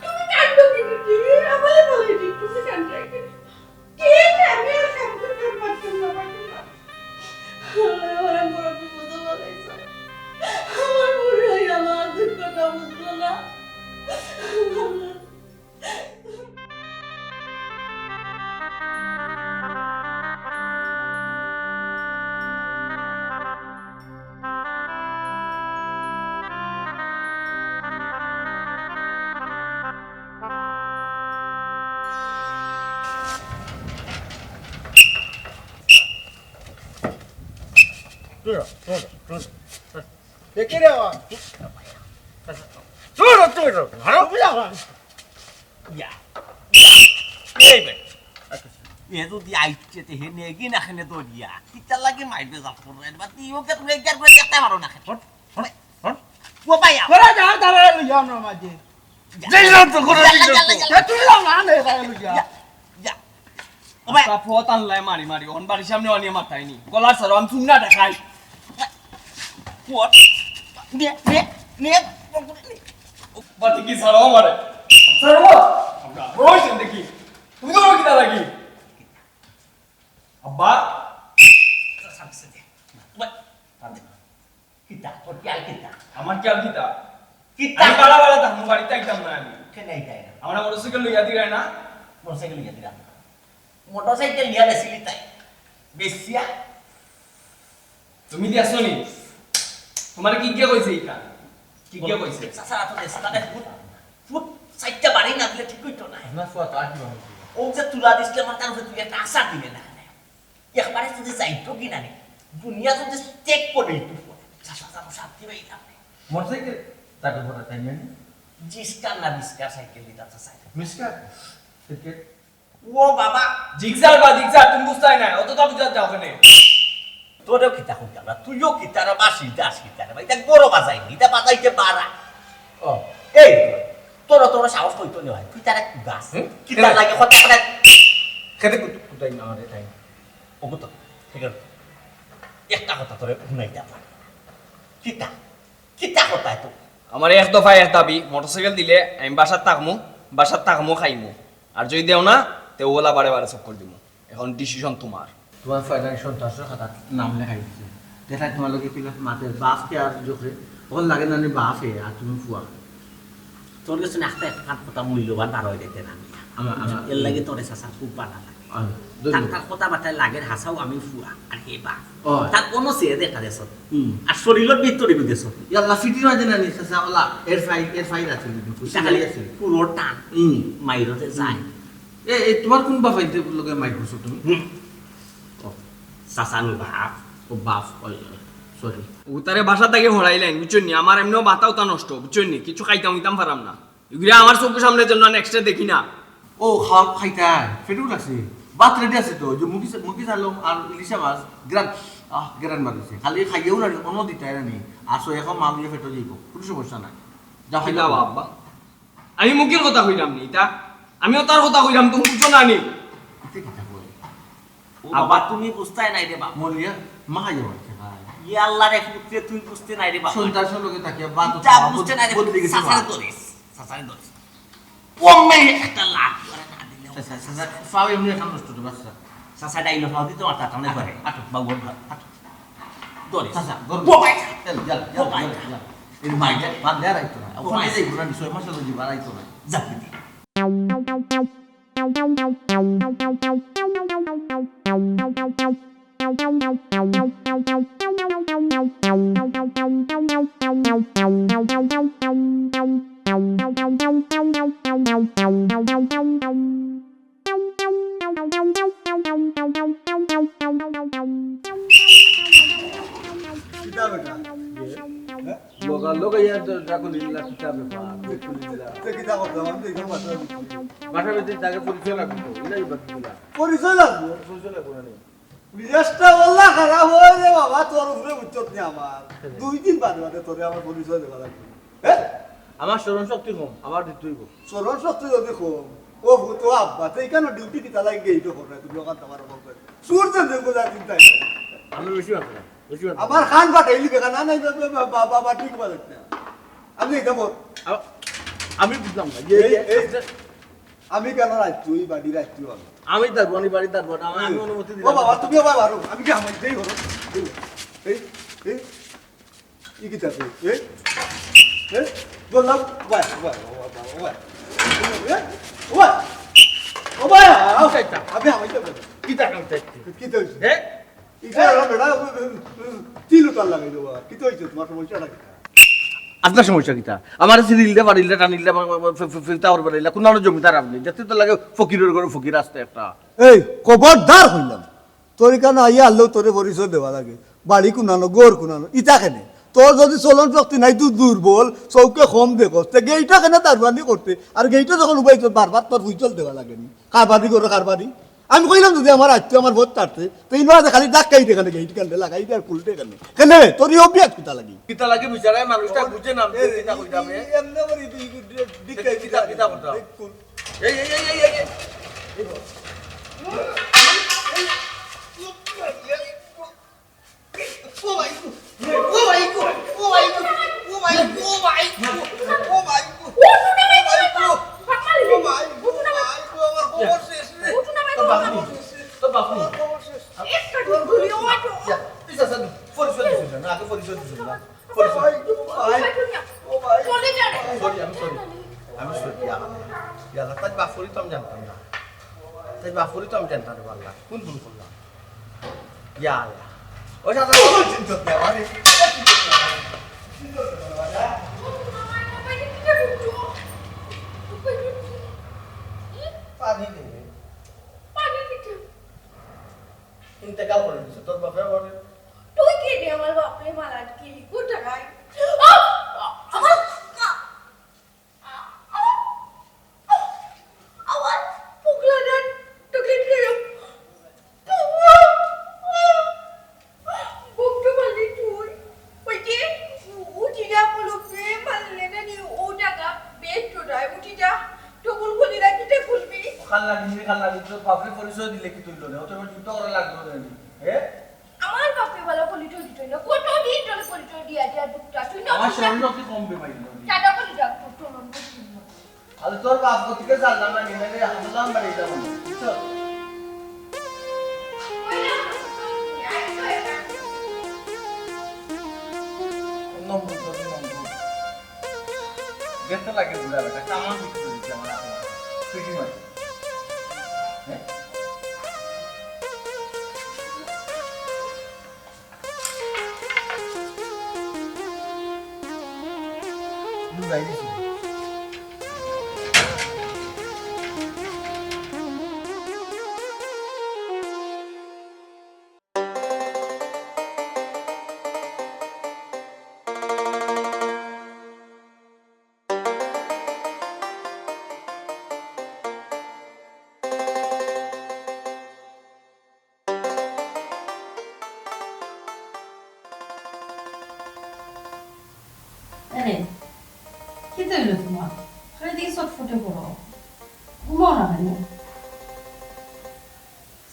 তুমি কাণ্ড কি, কি? আমারে বলে কি? তুমি কাণ্ড কি? কে জানে আমি আর কাম করতাম পারতাম না, পারতাম না। আল্লাহ, আমার বড় বিপদে ফেলাইছে। আমার বুড়ি হয়ে আমার দুঃখটা বুঝলো না। দেখি রে বাবা। চলো, চলো, চলো। ইয়া। ইয়া। এই বে। এ যদি আইছে তে হে নেগি না খেনে দরিয়া। কিতা লাগে মাইবে যা পড়ে। বা তুই ওকে তুমি একবার করে দেখতে পারো না খেনে। Hot, hot, hot. ও ভাই, আ- ওরা যা দাঁড়ায় লইয়া আমরা মাঝে। যা। যাই যাও তো, করে যা, দিই যা, যাও যা, তো। যা, যা। এ, তুই যাও না, না, এ, লইয়া। যা, যা। ও ভাই। তা ফত আনলাই মারি মারি, অন বাড়ির সামনে অনিয়ে মাতাইনি। গলার সরো, আমি চুম না দেখাই। ফত। নে, নে, নে। বাতি কি সারো আমারে? সারো? আমরা বড় হইছেন দেখি। তুমি তো কিতা লাগি? আব্বা? কিতা? তোর খেয়াল কিতা? আমার খেয়াল কিতা? কিতা? আমি বাড়া বাড়া থাকমু, বাড়িত আইতাম না আমি। কেনে আইতায় না? আমরা মোটরসাইকেল লইয়া দিরায় না? মোটরসাইকেল লইয়া দিরাম না। মোটরসাইকেল নিয়া বেচিলি তাই। বেচিয়া? তুমি দিয়াছো নি? তোমারে কিগিয়ে কইছে ইখান? কিগিয়ে কইছে? চাচা, তো দেশে তাদের ফুট, ফুট চাইরটা বাড়ি না দিলে ঠিক হইতো না। না, ফুয়া, তো আর কি ভাবছি? ও যে তুলা দিসলে আমার তার উপরে তুই একটা আশা দিলে না। একবারে যদি যাইতো কি না রে? দুনিয়া যদি চেক করে দিত। চাচা, চাচা, শান্তি পাইতাম না। মোটরসাইকেল তাকে ভরা তাই মানে? জিক্সার না বিক্সার সাইকেল দিতা চাচা। বিক্সার? সাইকেল? ও বাবা, জিক্সার বা জিক্সার, তুমি বুঝতায় না, অত তো বুঝা যাও কেনে? তোরেও কিতা কইতাম না, তুইও কিতা রে, বাঁশি দাস কিতা রে, ভাই, ইটা গরু বাজাইনি, ইটা বাজাইতে বাড়া। ও। এই, তোর, তোর সাহস কইতো নি ভাই, তুই তার এক গাছ। হুম? কিতা লাগে কথা বলে? খেতে কুত-, কুতাই না আমারে তাই। ও কুতো, ঠিক আছে। একটা কথা তোরে হুনাইতে পারি। কিতা? কিতা কথা তো? আমার এক দফা এক দাবি, মোটরসাইকেল দিলে আমি বাসাত থাকমু, বাসাত থাকমু খাইমু। আর যদি দেও না, তে ওলা বারে বারে চক্কর দিমু। এখন ডিসিশন তোমার। তোমার ফায়দা সন্ত্রাসের খাতাত নাম লেখাই দিছে। দেখাই তোমার লগে কিলা মাতের বাপ কে আর জোখে। ওখান লাগে না নি বাপ হে আর তুমি ফুয়া। তোর গেছে না একটা, একটা কথা মূল্যবান বার হয়ে যেতে না আমি। আমার, আমার এর লাগে তোরে চাচার খুব বালা লাগে। আহ, ধন্যবাদ। তার, তার কথাবার্তায় লাগের হাসাও আমি ফুয়া আর হে বাপ। ও। তার কোনো চেয়ে দেখা দেছ। হুম। আর শরীরর ভিতরে বিদেশ। ইয়াল্লা ফিটির মাঝে না নি চাচা, ওলা এর ফাই, এর ফাই রাখছিল, খুশি তাহলে লাগি আছিল। পুরো টান। হুম। মাইরতে যায়। হুম। এ, এ, তোমার কোন বাপ আইতে লগে মাইর করছো তুমি? হুম। ও, চাচানু বাপ। ও বাপ, ওই, ওই, সরি। উতারে বাসা থাকি হরাইলাইন, বুঝছো নি? আমার এমনেও বাতা উতা নষ্ট, বুঝছো নি? কিছু খাইতাম উইতাম পারাম না। এগুলা আমার চোখের সামনে যেন নেক্সটে দেখি না। ও, খাও, খাইতায়, পেটও লাগছে। ভাত রেডি আছে তো, ওই যে মুগি, মুগি চালং আর ইলিশা মাছ, গ্রান, আহ, গ্রান বার হইছে। খালি খাইয়াও না, কোনো দিতায় না নি। আসো, এখন মাল দিয়ে পেটও যাইব, কোনো সমস্যা নাই। যাও, খাই কিতা দাও। আব্বা? আমি মুখের কথা কইলাম নি, ইতা? আমিও তার কথা কইলাম, তুমি বুঝছো না নি? ইতে কিতা কই? ও আব্বা। বাবা, তুমি বুঝতায় নাই রে বাবা। মরিয়া, মা খাইয়া মারছে, ভাই। ইয়া আল্লাহ রে, পুত্রে, তুই বুঝতে নাই রে বাবা। সন্ত্রাসের লগে থাকিয়া বাদ ইটা বদ-, বুঝতে নাই রে, বদলে গেছে চাচারে বাপ। ধরিস, চাচারে ধরিস। কমে একটা লাখ করে না দিলে। চাচা, চাচা, পাও এমনি এখন নষ্ট হতো, বাচ্চা। চাচা ডাইলো পাও দিতে পারতা, তাহলে করে। আটো, বাবু, আটো। ধরিস। চাচা, গরম। ও ভাই। চল, চল, চল, ও ভাই। চল, চল। এই মাইরে, বাদ দেয়া রাখতো না। ও ওখানে ভাই। যাই, ঘোরা নি, ছয় মাস হলো যে বাড়াইতো না। যা, দিদি। কিতা বেটা? হ্যাঁ? লগা লগে ইয়া তো ডাকুলিলা, কিতা ব্যাপার? ডাকুলিলা। তে কিতা করতাম? আমি তো এখানে মাথা ব্যথা। মাথা ব্যথা, তাকে পরিচয় লাগবে তো। এটাই বাকি গুলা। পরিচয় লাগবে? পরিচয় লাগবে না নি? মেজাজটা ওলা খারাপ হয় রে বাবা, তোর উপরে বুঝছত নি আমার। দুই দিন বাদে বাদে তোরে আমার পরিচয় দেওয়া লাগবে। হ্যাঁ? আমার স্মরণ শক্তি কম, আমার দিতে হইব। স্মরণ শক্তি যদি কম, ও হু তো আব্বা, তো এখানে ডিউটি কিতা লাগে, এই তো করবে, তুমি ওখান তোমার ওখান করে। সুর তো দেখবো যা চিন্তা নাই। আমি বেশি মাত্রা, বেশি মাত্রা। আমার খান পাঠাইলি বেকা, না, না, না, বা-, বা-, বা-, বাবা, ঠিক বাজাচ্ছে না। আমি এটা বল। আ-, আমি বুঝলাম না। ইয়ে, এই, ইয়ে, এই, আপনি আমি কেন রাখছি? ওই বাড়ি রাখছি আমি। আমি তার বাড়ি, বাড়ি তার বাড়ি। আমি, আমি হুম। অনুমতি ও দিলাম। বাবা, তুমি আবার মারো। আমি কি আমার যেই হলো? এই, এই, এই, ই কি চাকরি? এই, এই, বললাম, ওবায়, ওবায়, ওবায়, ওবায়। এই, ওবায়, ওবায়, আও। কিতা? আমি আমার ইচ্ছা করি। কিতা কাম চাইছি? কিতা হইছে? হ্যাঁ? ইটা হলো বেটা, তিল উতাল লাগাই দেবো। কিতা হইছে? তোমার সমস্যাটা কিতা? আপনার সমস্যা কিতা? আমার সিরিল দে, বাড়িল দে, টানিল দে, বা-, বা-, বা-, ফি-, ফি-, ফিরতা করবে না, ইলা কোন জমিদার আপনি? যাতে তো লাগে ফকিরের ঘরে ফকির আসতে একটা। এই, খবরদার কইলাম। তোর এখানে আইয়া আনলেও তোরে পরিচয় দেওয়া লাগে। বাড়ি কুনানো, ঘর কুনানো, ইটা কেনে? তোর যদি চলন শক্তি নাই, তুই দুর্বল, চউখে কম দেখোস, তে গেইটা কেনে তারবানি করতে? আর গেইটা যখন উবাই তোর বারবার তোর হুইসেল দেওয়া লাগে নি? কারবারি করে কারবারি। আমি কইলাম যদি আমার আত্মীয় আমার ভোট তাড়তে, তো ইনো আছে খালি ধাক্কাই দে কেনে, গেইট কেনে লাগাই দে আর খুলতে কেনে। কেনে? তোর এই অভ্যাস কিতা লাগি? কিতা লাগি বিচারে মানুষটা বুঝে না, এ, কিতা ই-, কইতাম, ই-, এ? এমনে করে তুই, তুই, তুই, কিতা, কিতা করতাম? এই, এই, এই, এই, এই, এই। ও ভাই গো, ও ভাই গো, ও ভাই গো, ও ভাই গো, ও ভাই গো, ও ভাই গো, ও ভাই গো, ও ভাই গো, ও ভাই গো, আমার খবর শেষ রে। তোর বাপ নেই? তোর বাপ নেই? আমার খবর শেষ। একটা গুলি, ও আটো। যা, তুই যা, যা, পরিচয় দিস না, আগে পরিচয় দিস না। পরিচয়। ও ভাই, ও ভাই। চলে যা রে। Sorry, আমি sorry। আমি sorry, ইয়া আল্লাহ। ইয়া আল্লাহ, তাই বাপ করি তো আমি জানতাম না। তাই বাপ করি তো আমি জানতাম না, আল্লাহ। কোন ভুল করলাম? ইয়া আল্লাহ। ও সাদা, ও চিন্তা করতে আমারে। পানি দে। ইন্তেকাল করে দিছে তোর বাপে আমারে। তুই কে রে আমার বাপরে মালার কি? কোথায়? আ! আমার, আমার পগলা গান, টুকলি টুকলি। বুকটা মারলি তুই। ওই যে, উঠিটা বলো, প্রেম মারলে না নি, ও টাকা বেশ তো যায়। উঠিটা, টবল খুলি রাখিতে খুলবি। খাল্লা দিন, খাল্লা দিন, তোর বাপরে পরিচয় দিলে কি তুই লোনে? ও তোর যুদ্ধ করা লাগলো না নি? হ্যাঁ? আমার বাপরে বলা পরিচয় দিত না। কত দিন ধরে পরিচয় দিয়া দিয়া দুঃখটা। তুই না আমার বুঝলে শরীর কি কমবে ভাই? চাটা করে যাক, তোর, তোর মন বুঝলি না। আরে তোর বাপ গতিকে জানলাম না, নিলে রে, হামলাম বাড়ি যাবো। বুঝছো? নম্বর, নম্বর। দেখতে লাগে বুড়া বেটা, কামান বিক্রি করে দিচ্ছে আমার হাতে। ফিটিং হয়। হ্যাঁ? আরে, কিতা অইলো তোমার? খালি দেখি ছটফটে করো। ঘুমাও না কেন?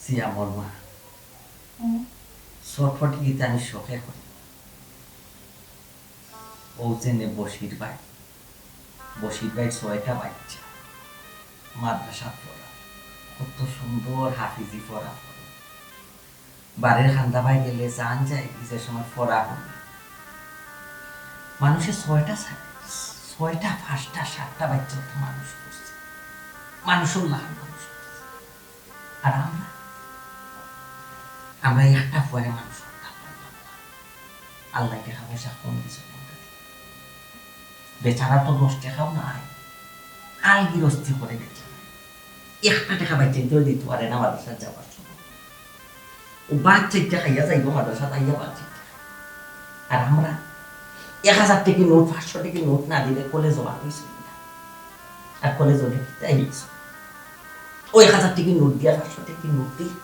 সিয়ামর মা। হুম। ছটফটে কিতা আমি শখে করি। ও যেনে বশির ভাই। বশির ভাইর ছয়টা বাচ্চা। মাদ্রাসাত পড়া। কত সুন্দর হাফিজি পড়া পড়ে। বাড়ির খান্দাবায় গেলে জান যায় কি যে সময় পড়া পড়ে। মানুষে ছয়টা সা-, ছয়টা, পাঁচটা, সাতটা বাচ্চা তো মানুষ করছে। মানুষর লাখান মানুষ করছে। আর আমরা, আমরা একটা ফুয়ারে মানুষ করতাম পারলাম না। আল্লায় টেকা পয়সা কম দিছে আমরা। বেচারা তো দশ টেকাও নাই। আল গিরস্তি করে বেচারা। একটা টেকা বাচ্চাইন্তে দিতো পারে না মাদ্রাসাত যাওয়ার সময়। ও ভাত চাইরটা খাইয়া যাইবো মাদ্রাসাত, আইয়া ভাত চাইরটা। আর আমরা এক হাজার টেকি নোট, পাঁচশো টেকি নোট না দিলে কলেজো বার অইছি না। আর কলেজো অইলে কিতা হিকছো? ও এক হাজার টেকি নোট দিয়া, পাঁচশো টেকি নোট দিয়া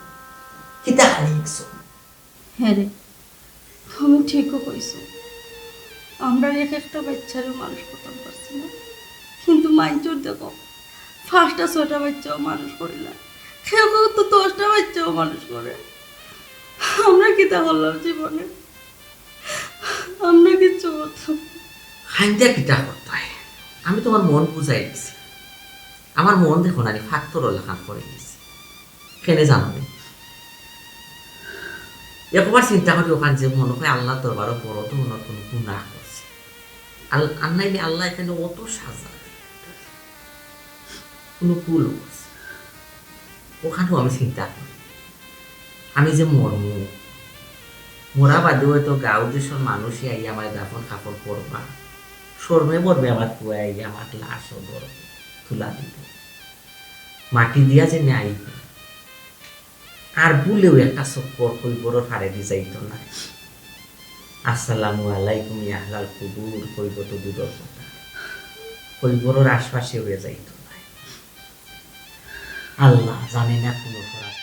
কিতা খালি হিকছো? হ্যাঁ রে, আমি ঠিকও কইছো। আমরা এক একটা বাচ্চারে মানুষ করতাম পারছি না, কিন্তু মাইনষর দেখো, পাঁচটা ছয়টা বাচ্চাও মানুষ করিলা, কেউ কেউ তো দশটা বাচ্চাও মানুষ করে। আমরা কিতা করলাম জীবনে? আমরা কিচ্ছু করতাম না। খাইন্দা কিতা করতায়? আমি তুমার মন বুঝাই দিছি। আমার মন দেখো না, ফাত্তর লাখান করি দিছি। কেনে জানো নি? একবার চিন্তা করি, অখান যে মনো অয় আল্লার দরবারো বড় ধরনর কুনু গুনাহ করছি। আল-, আর নাইলে আল্লায় কেনে অত সাজা দেইন? কুনু ভুল করছি? অখানও আমি চিন্তা করি। আমি যে মরমু, মরা বাদে অয়তো গাঁও দেশর মানুষে আইয়া আমারে দাফন কাফন করবা। শরমে মরমে আমার পুয়ায় আইয়া আমার লাশও ধরবো, তুলা দিবো। মাটি দিয়া যে নাই, আর ভুলেও একটা চক্কর কইবরর পারেদি যাইতো নায়। আসসালামু আলাইকুম ইয়া আহলাল কুবুর কইবো তো দূরর কথা, কইবরর আশপাশেও যাইতো নায়। আল্লাহ জানে না কুনু ফরাক।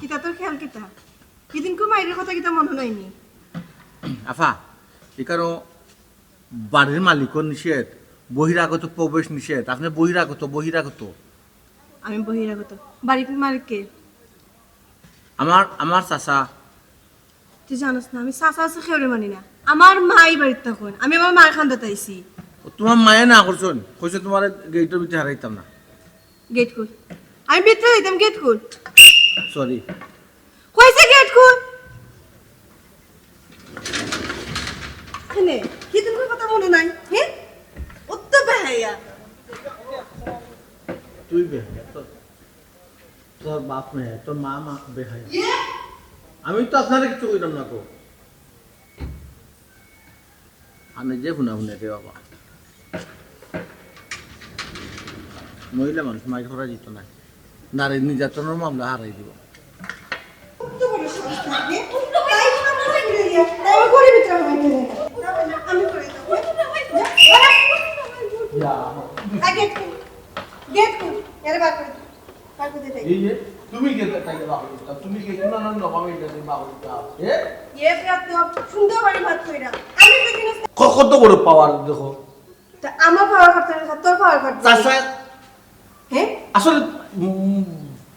কিতা তোর খেয়াল কিতা? ইদিনকু মাইরর কথা কিতা মনো নাইনি? আফা, ইকানো বাড়ির মালিকর নিষেধ, বহিরাগত প্রবেশ নিষেধ। আপনে বহিরাগত, বহিরাগত। আমি বহিরাগত। বাড়ির মালিক কে? আমার, আমার চাচা। তুই জানোস না, আমি চাচা আছে কেউরে মানি না। আমার মা ই বাড়িত থাকইন, আমি আমার মার কান্দাত আইছি। ও, তুমার মায়ে না করছইন, কইছইন তুমারে গেইটর ভিতরে হারাইতাম না। গেইট খুল। আমি ভিতরে যাইতাম, গেইট খুল। সরি। কইছি গেইট খুল। এনে, কি তুমি কথা মনো নাই? হে? অত বেহায়া। তুই বেহায়া, তোর, তোর বাপ বেহায়া, তোর মা, মা বেহায়া। ইয়ে? আমি তো আপনারে কিচ্ছু কইতাম না তো। আমি যে হুনা হুনে রে বাবা। মহিলা মানুষ মাইর করা যেত না। নারী নির্যাতনের মামলা হারাই দিব। কত বড় সাহস থাকে? তাই আমার ঘরে ভিতরে আমাকে দেয় না। আমি করে দেবো। আগে গেট খুল। এরে বার করে দে। বার করে দে। এই যে, তুমি গেট তাই বার করে দিতাম। তুমি গেট না, না, না, আমি এটা দিয়ে বার করে দিতাম। এ? এ, তো সুন্দর করে ভাত কইরা। আমি তো কিনা ক-, কত বড় পাওয়ার দেখো। তা আমার পাওয়ার কাটতে না, তোর পাওয়ার কাটতে। চাচা। হ্যাঁ? আসলে, উম,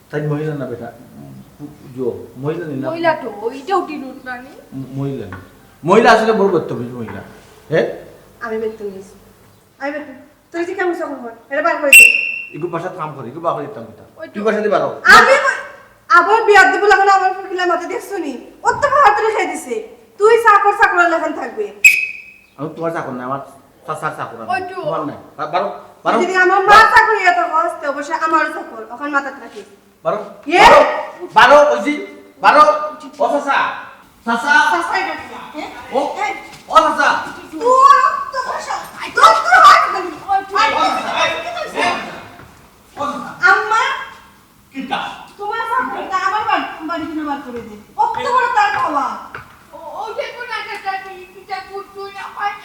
তাই মহিলা না বেটা, উম, জো, মহিলা নি না। মহিলা তো, ওইটাও টিনুর প্রাণী। উম, মহিলা নি। মহিলা আসলে বড় বদতমিজ মহিলা। হ্যাঁ? আমি বদতমিজ। আমি বদতমিজ। তুই যে কেমন চাকর কর? এটা বার করে দে। ইগু বাসাত কাম করে, ইগু বার করে দিতাম কিতা? ওই তো। তুই বাসা দিয়ে বারো। আমি বা-, আবার বিয়ার দিব লাগলে আমার ফুকিলা মাঝে দেখছো নি? ও তো ভাত রেখে দিছে। তুই চাকর চাকর লাখান থাকবে। আমি তোমার চাকর না, আমার চাচার চাকর আমি। ওই তো। তোমার নাই। বা-, বারো, বারো। যদি আমার মা চাকর ইয়া তো কস, তে অবশ্যই আমারও চাকর। ওখানে মাথাত রাখিস। বারো। ইয়ে? বারো, বারো, ওই যে, বারো। ও চাচা, চাচা। চাচা এটা কি? হ্যাঁ? ও, এই। ও চাচা। তোর তো ভাষা, তোর তো হাত খালি। ও চাচা, এই, এই, ও চাচা। আম্মা, কিতা? তোমার চাকরটা আমার বাড়ি, বাড়ি থেকে বার করে দে। অত বড় তার খাওয়া। ও, ওই যে কোন একটা কি, কিতা করতো না পায়।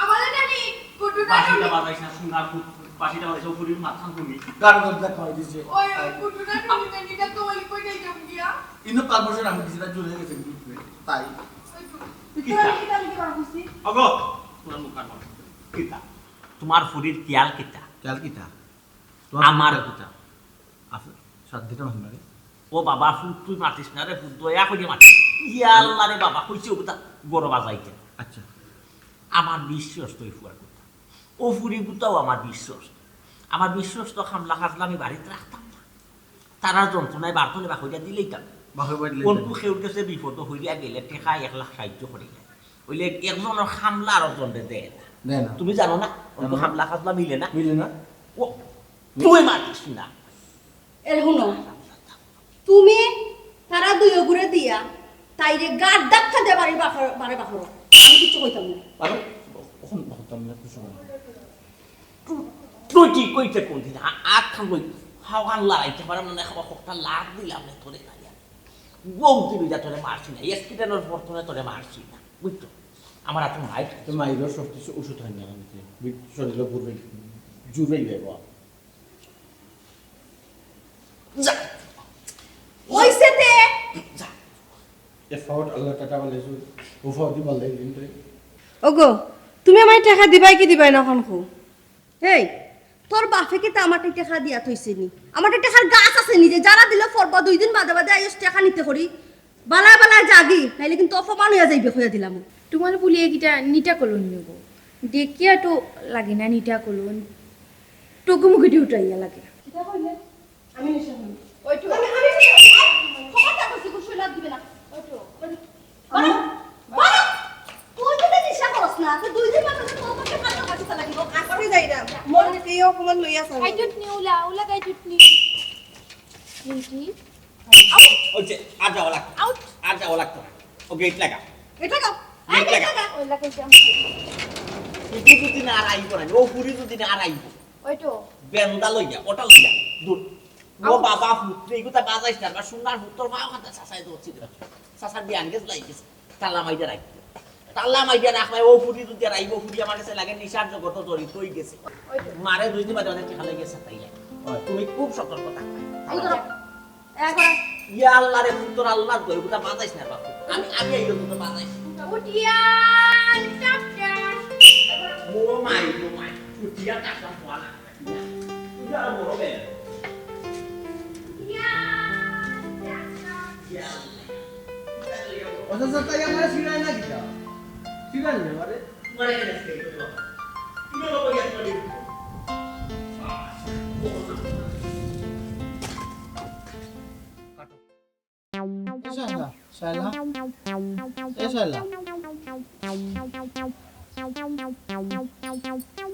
আমাদের নানি করতো না বাঁশিটা নানি। বাজাইস না, সোনার ফুট, বাঁশিটা বাজাইস, ও ফুরির মাথা ঘুরি। গান করতে খাওয়াই দিছে। ওই, ওই করতো না নানি, নানিটা তো ওই কই যাই যাবো গিয়া। ইনো পাঁচ বছর আমি দিছি, তাই চলে গেছে, বুঝবে, তাই। ওই তো। কিতা? তোরা কিতা লিখে বার করছি? অগো, তোমার মুখ আর বন্ধ। কিতা? তোমার ফুরির খেয়াল কিতা? খেয়াল কিতা? তোমার আমার খেয়াল কিতা? আছে, সাত দিনও ভাঙ লাগে। ও বাবা, ফুট তুই মাতিস না রে, ফুট দয়া করে মাতিস। ইয়া আল্লাহ রে বাবা, কইছে ও কথা গরো বাজাইতে। আচ্ছা। আমার বিশ্বাস তো এই ফুয়ার কথা। ও ফুরি গুতাও আমার বিশ্বাস। আমার বিশ্বাস তো খামলা খাজলা আমি বাড়িতে রাখতাম না। তারার যন্ত্রণায় বার করে বাকইটা দিলেইতাম। বাকই বাড়ি কোন দিলেইতাম। কেউর কাছে বিপদ হইয়া গেলে টেকা এক লাখ সাহায্য করে দেয়। ওইলে একজনের খামলা আর একজনরে দেয় না। দেয় না। তুমি জানো না? অন্ত জানো না। খামলা খাজলা মিলে না? মিলে না। ও, তুই মাতিস না। এর হুনো, তুমি তারা দুই ওগুরে দিয়া তাইরে গাড় ধাক্কা দিয়া বাড়ি বাখর-, বারে বাখরো। আমি কিচ্ছু কইতাম না। আরে, অখন, অখন তো আমি আর কিছু বলবো না। তুই, তুই ঠিক কইতে কোন দিন? আ-, আত খান কই? হাওয়ান লড়াইতে পারে না, খাওয়া খোকটা লাগ দিলাম না তোরে না। বউ দিবি যা তোরে মারছি না। এসপিটানোর পর তোরে, তোরে মারছি না। বুঝছো? আমার এত মাইর। তো মাইরও শক্তি সু-, ওষুধ হয় না, আমি তো শরীরে ঘুরবে, জুড়বেই যাইব। যা। ওইসে তে। যা। এ ফাউট আল্লাহ টাকা বলে, ও ফাউটি বলে, দিন রে। ওগো, তুমি আমায় টাকা দিবাই কি দিবাই না, অখন কও? এই, তোর বাপে কিতা আমারে টাকা দিয়া থইছে নি? আমারে টাকার গাছ আছে নি যে যারা দিলে ফরবা দুই দিন বাদে বাদে আইস টাকা নিতে করি? বালা বালা যাগি, নাইলে কিন্তু অপমান হইয়া যাইবে, কইয়া দিলাম। তোমার বুলিয়ে কিতা নিটা কলন নেব? দেখিয়া তো লাগে না নিটা কলন, টুকু মুখে উঠাইয়া লাগে। কিতা কইলে? আমি নিশা করি। ওই তো। আমি, আমি নিশা করি। খবরটা কইছি, কুসুই লাভ দিবে না। ওই তো। বলো, বলো। তুই যদি নিশা করস না, তুই দুই দিন বাদে তোর পক্ষে কাজে কাজে চালা দিব। আজকে যাই না। মন এই অপমান লইয়া চালা। গাইটুট নি উলা, উলা গাইটুট নি। মিনটি। আউট। ওই যে, আর যাওয়া লাগতো। আউট। আর যাওয়া লাগতো না। ও গেট লাগা। এটা কাও। গেট লাগা। ওই লাগাই যাম। ফুরি যদি না আর আইব না, ও ফুরি যদি না আর আইব। ওই তো। বেন্দা লইয়া, ওটা লইয়া, দূর। ও আউট। বাবা, পুত্রে, এগুতা বাজাইস না, আর সোনার পুত্র মাও খাতে চাচাই দৌড়ছি দিলাম। চাচার বিয়ান গেছে, লাই গেছে। তালা মাইরা রাখ। তালা মাইরা রাখ, ভাই, ও ফুরি যদি আর আইব, ফুরি আমার কাছে লাগে নিশার জগত জড়িত হয়ে গেছে। ওই তো। মারে দুই দিন বাদে অনেক খালাই গেছে, তাই না? ওই। তুমি খুব সতর্ক থাকবে। এই করো। এখন ইয়া আল্লাহ রে, তুই তোর আল্লাহর দই, ওটা বাজাইস না, বাপু। আমি, আমি এই লোক, ওটা বাজাইস। উঠিয়া, টাপটা। ও মাই, ও মাই। উঠিয়া, টাপটা, পোয়া না। উঠিয়া, আরো বড় বে। ইয়া, টাপটা। ইয়া আল্লাহ। অথচ তাই আমার সিলাই না কিতা? সিলাই না, আরে। তোমার এখানে স্কেল করে বাবা। তুমি বাবা, ইয়া, তোমার এখানে। এ শালা, শালা। এ শালা।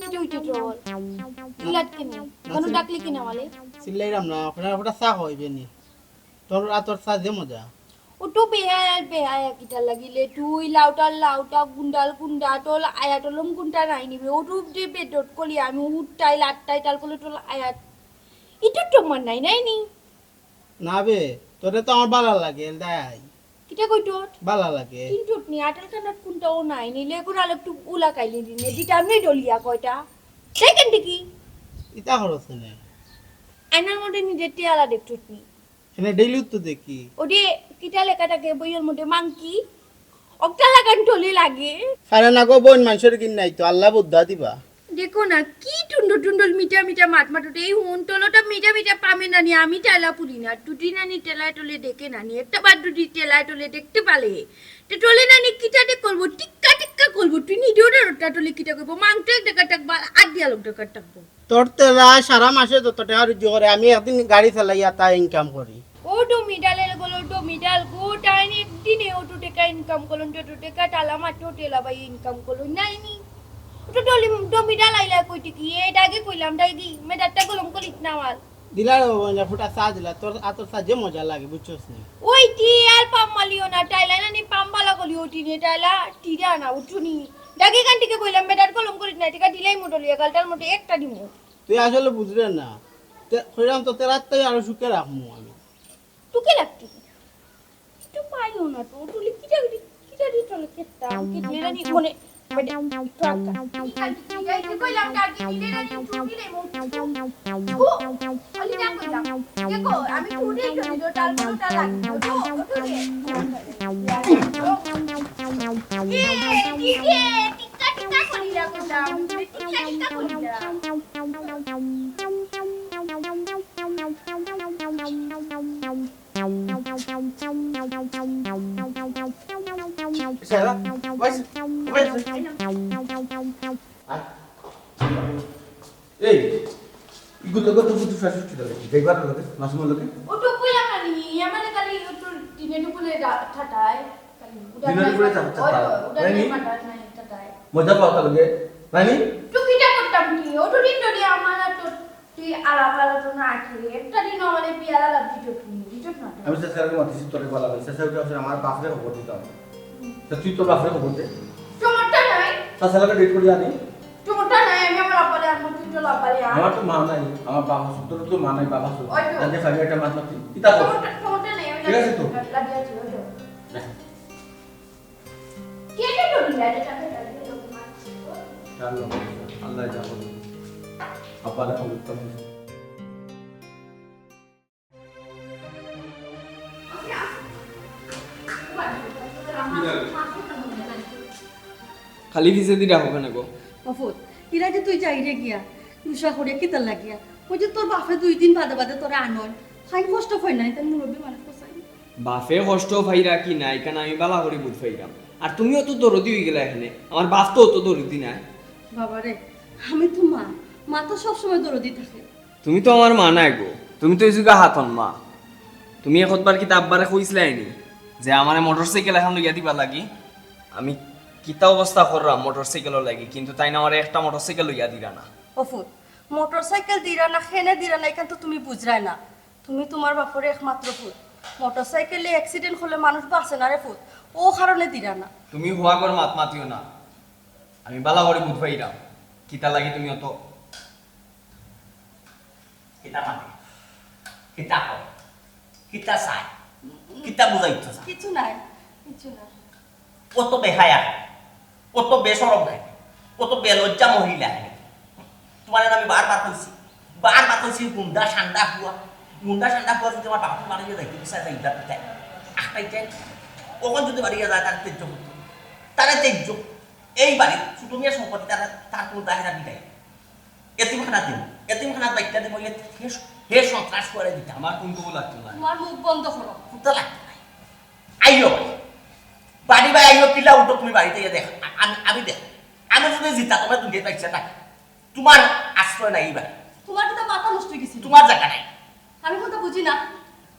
কিতা অইছে তোর? চিল্লাত কেনে? কেনে ডাকলি কেনে আমারে? চিল্লাইরাম না, ওখানে ওটা চা খাওয়াইবে নি। তোর আতর চা যে মজা। ও তো বেহায়া আর বেহায়া কিতা লাগিলে? তুই লাউটা লাউটা গুন্ডাল গুন্ডা, তোর আয়া টলম গুন্ডা নাই নিবে। ও রূপ দিয়ে বেডট কলি আমি উঠটাই লাটটাই তাল করলে তোর আয়া। ইটো তো আমার নাই, নাই নি? না বে, তোরে তো আমার বালা লাগে, এলদাই। কিতা কই তোর? বালা লাগে। কিন্তু নি আটাল কানাত কোনটাও নাই, নিলে এগুন আলো একটু উলা কাইলি দিনে, দিতাম নি ডলিয়া কয়টা। দেখেন দেখি। ইতা খরচ নে। আয়নার মধ্যে নিজের টেয়ালা দেখছত নি? এনে ডেইলি তো দেখি। ওরে, কিতা লেখা থাকে বইয়ের মধ্যে? মাংকি? অকটা লাগান টলি লাগে। আরে না গো বোন, মানুষের কিন নাই তো, আল্লাহ বুদ্ধা দিবা। দেখো না, কি টুন্ডল টুন্ডল মিঠা মিঠা মাত মাতুতে। এই হুন, টলটা মিঠা মিঠা পামে নানি, আমি টেলা পুরি না। টুটি নানি টেলায় টলে দেখে নানি, একটা বার দুটি টেলায় টলে দেখতে পালে। তে টলে নানি কিতা দে করবো, টিক্কা টিক্কা করবো। তুই নিজেও না রোটা টলে কিতা করবো, মাংস এক টাকা টাকবা, আর দিয়া লোক টাকা টাকবো। তোর তেলা সারা মাসে যত টাকা রুজি করে, আমি একদিন গাড়ি চালাইয়া তা ইনকাম করি। ও ডমি ডালের গলো ডমি ডাল গো, টাইন একদিনে অটো টেকা ইনকাম করলুন, অটো টেকা টালা মাত্র টেলা বাই ইনকাম করলুন, নাই নি? অটো ডলি, ডমি ডাল আইলা কই টিকি? এ ডাগে কইলাম, ডাগি, মেদারটা গলম করিত না আমার। দিলা রে বাবা, না ফুটা চা দিলা, তোর আতর চা যে মজা লাগে, বুঝছস নি? ওই টি আর পাম মালিও না, টাইলা না নি পাম বালা গলি ওটি নে, টাইলা টিরা না, উঠুনি। ডাগি কান্টিকে কইলাম, মেদার গলম করিত না, টিকা দিলাই মুটলিয়া, গালটার মধ্যে একটা দিমু। তুই আসলে বুঝরে না। তে, কইরাম তো, তেরাত্তাই আরো সুখে রাখমু আমি। তুকে লাগতি? একটু পাইও না তো, তুলি কিটা, কিটা দি চলে কেতা? কিটা নি মনে, মানে, টকা। কিটা দি কইলাম, ডাকি দিলে না, তুই দিলে মন। ও, খালি যা কইলাম। দেখো, আমি তো উঠেই চলি, তো তার কোনো তার লাগি। ওঠো, ওঠো রে। এ, কি রে? টিকা, টিকা করি রাখো না। টিকা, টিকা করি রাখো। শালা, ওই, ওই, আয়। এই, ইগুর লগে তো বুঝু শাশুড়ি লাগে, দেখবার লগে, মাসুমের লগে। ও তো কইলাম না নি, আমারে খালি একটু দিনে দুপুরে রা-, ঠাটায়। খালি উদার দিনে নাই দুপুরে ঠাটায়। ওই, ওই, উদার নাই নাই নি? মাথায় নাই ঠাটায়। মজা পাও তার লগে, নাই নি? তো কিটা করতাম কি? ও তো দিন ধরে আমার আর তোর তুই আলাপ আলোচনা আঁকিরে, একটা দিন আমারে বিয়ার আলাপ দিত তুমি, দিত না তো? আমি চাচার লগে মাতিছি তোরে বলা ভাই, চাচা ওটা আসলে আমার বাপরে খবর দিতাম। তা তুই তোর বাপরে খবর দে। তোমারটা নাই? চাচার লগে ডেট করি আনি। তোমারটা নাই, আমি আমার আব্বারে আনবো, তুই তো আব্বারে আন। আমার তো মা নাই, আমার বাবা আছে, তোর তো মা নাই, বাবা আছে। ওই তো। আনতে পারি একটা মাত মাতি। কিতা কর? তোমারটা, তোমারটা নাই, আমি ঠিক আছে তো? লাগিয়ে আছি, ওই তো। কে কে করবি? আরে, তাকে লাগিয়ে দাও, তোমার। আল্লাহ, আল্লাহ জানে। আব্বারে খবর দিতাম। খালি পিছেদি ডাকো কেনে গো? ও ফুত, ইরা যে তুই যাইরে গিয়া, রুশা করিয়া কিতার লাগিয়া? ওই যে তোর বাপে দুই দিন বাদে বাদে তোরে আনইন, খাইন কষ্ট পাইন না, তাই মুরব্বি মানুষ কষ্ট পাইন। বাপে কষ্ট পাইরা কি না, ইখান আমি বালা করি বুঝ পাইরাম। আর তুমিও তো দরদি অই গেলা এখানে, আমার বাপ তো অত দরদি নায়। বাবারে, আমি তো মা, মা তো সবসময় দরদি থাকে। তুমি তো আমার মা নায় গো, তুমি তো এই যুগে হাতন মা। তুমি একবার কিতা আব্বারে কইছলায় নি যে আমারে মোটরসাইকেল এখান লইয়া দিবার লাগি? আমি কিতা অবস্থা কররাম মোটরসাইকেলর লাগি, কিন্তু তাইন আমারে একটা মোটরসাইকেল লইয়া দিরা না। ও ফুত, মোটরসাইকেল দিরা না, কেনে দিরা না, ইখান তো তুমি বুঝরায় না। তুমি তোমার বাপর একমাত্র ফুত, মোটরসাইকেলে accident করলে মানুষ বাঁচে না রে ফুত, ও কারণে দিরা না। তুমি হুয়াগর মাত মাতিও না, আমি বালা করি বুঝ পাইরাম কিতা লাগি তুমি অত কিতা মাতে? কিতা কয়? কিতা চায়? কিতা বুঝাইতো চায়? কিছু নাই, কিছু না। অত বেহায়া, অত বেশরম কেনে, অত বেলজ্জা মহিলা কেনে? তোমারে আমি বারবার কইছি, বারবার কইছি, গুন্ডা সান্ডা হুয়া, গুন্ডা সান্ডা হুয়া যদি আমার বাপরে বাড়িয়ে যাইতে বিচার যাই ইটা পিতায়, আখটাই যায়, অখন যদি বাড়িয়ে যায় তার তেজ্য করতো, তারা তেজ্য, এই বাড়ির ছোট মিয়া সম্পত্তি তারা, তার কোনো দায় রাখি নাই। এতিমখানা দিন, এতিমখানাত বাইচ্চা দিব, ইয়ে হে, হে সন্ত্রাস করে দিতাম। আমার কুন্তা লাগতো না। তোমার মুখ বন্ধ করো। কুন্তা লাগতো না। আইও ভাই। বাড়ি ভাই আইও, কিলা উঠো তুমি বাড়িতে গিয়ে দেখো। আ-, আমি, আমি দেখো। আমি যদি জিতা তোমার দুনিয়াত বাইচ্চা না। তোমার আশ্রয় নাই এবার। তোমার কিতা মাথা নষ্ট অই গেছে? তোমার জাগা নাই। আমি কুন্তা বুঝি না।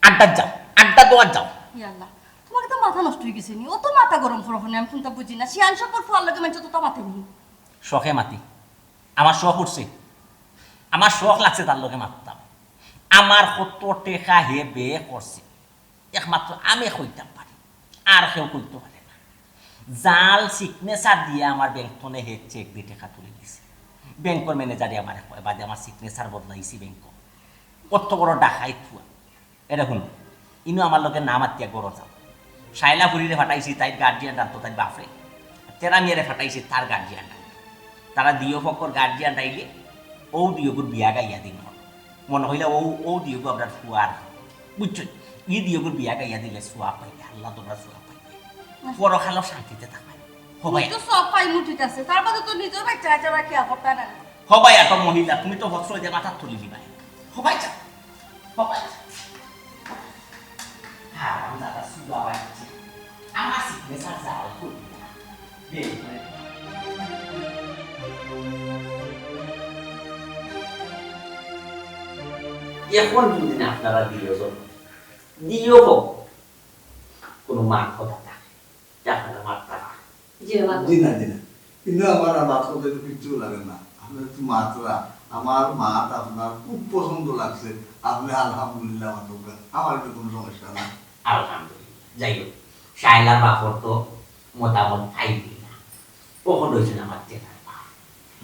আড্ডা যাও, আড্ডা দেওয়ার যাও। ইয়া আল্লাহ, তোমার কিতা মাথা নষ্ট অই গেছে নি? অত মাথা গরম করো কেনে, আমি কুন্তা বুঝি না। শিয়ান সব ফুয়ার লগে মানছে তো মাতে নি। শখে মাতি। আমার শখ উঠছে, আমার শখ লাগছে তার লগে মাততাম। আমার কত টেকা হে ব্যয় করছে, একমাত্র আমি কইতাম পারি, আর কেউ কইতো পারে না। জাল signature দিয়া আমার ব্যাংক থনে হে cheque দি টেকা তুলি দিছে। ব্যাংকর manager-এ আমারে কয়, "বাদে আমার signature বদলাইছি ব্যাংকো।" কত বড় ডাকাইত ফুয়া। এরে হুনো, ইনো আমার লগে না মাতিয়া ঘরো যাও। শায়লা ফুরিরে ফাটাইছি তাইর guardian আনতো তাইর বাপরে। তেরা মিয়ারে ফাটাইছি তার guardian আনতো। তারা দিও ফকর guardian আইলে ও দিওগুর বিয়া গাইয়া দিন মন। মনে হইলে ও, ও দিওগু আপনার ফুয়ার। বুঝছো? ই দিওগুর বিয়া গাইয়া দিলে সোয়াব পাইবে, আল্লাহ তোমরা সোয়াব পাইবে। পরকালও শান্তিতে থাকবে। হবাই। তো সব পাই মুঠিত আছে, তার বাদে তো নিজের বাচ্চা কাচ্চা রাখিয়া করতা না। হবাই এত মহিলা, তুমি তো হস্ত হইতে মাথা তুলি দিবা। হবাই যা, হবাই যা। হ্যাঁ, আমি দাদা সুবা বাইছে। আমার signature জাল করি না। বের করে। এখন যদি না আপনারা দিও তো, দিও হোক, কোনো মার কথা থাকে। জি না, জি না। কিন্তু আমার আর মাত করতে তো কিচ্ছু লাগে না। আপনি একটু মাতরা, আমার মাত আপনার খুব পছন্দ লাগছে। আপনি আলহামদুলিল্লাহ মাতুকা, আমার তো কোনো সমস্যা নাই। আলহামদুলিল্লাহ। যাই হোক, শায়লার বাপর তো মতামত পাইলি না। কখন হয়েছে না আমার চেনার বাপ।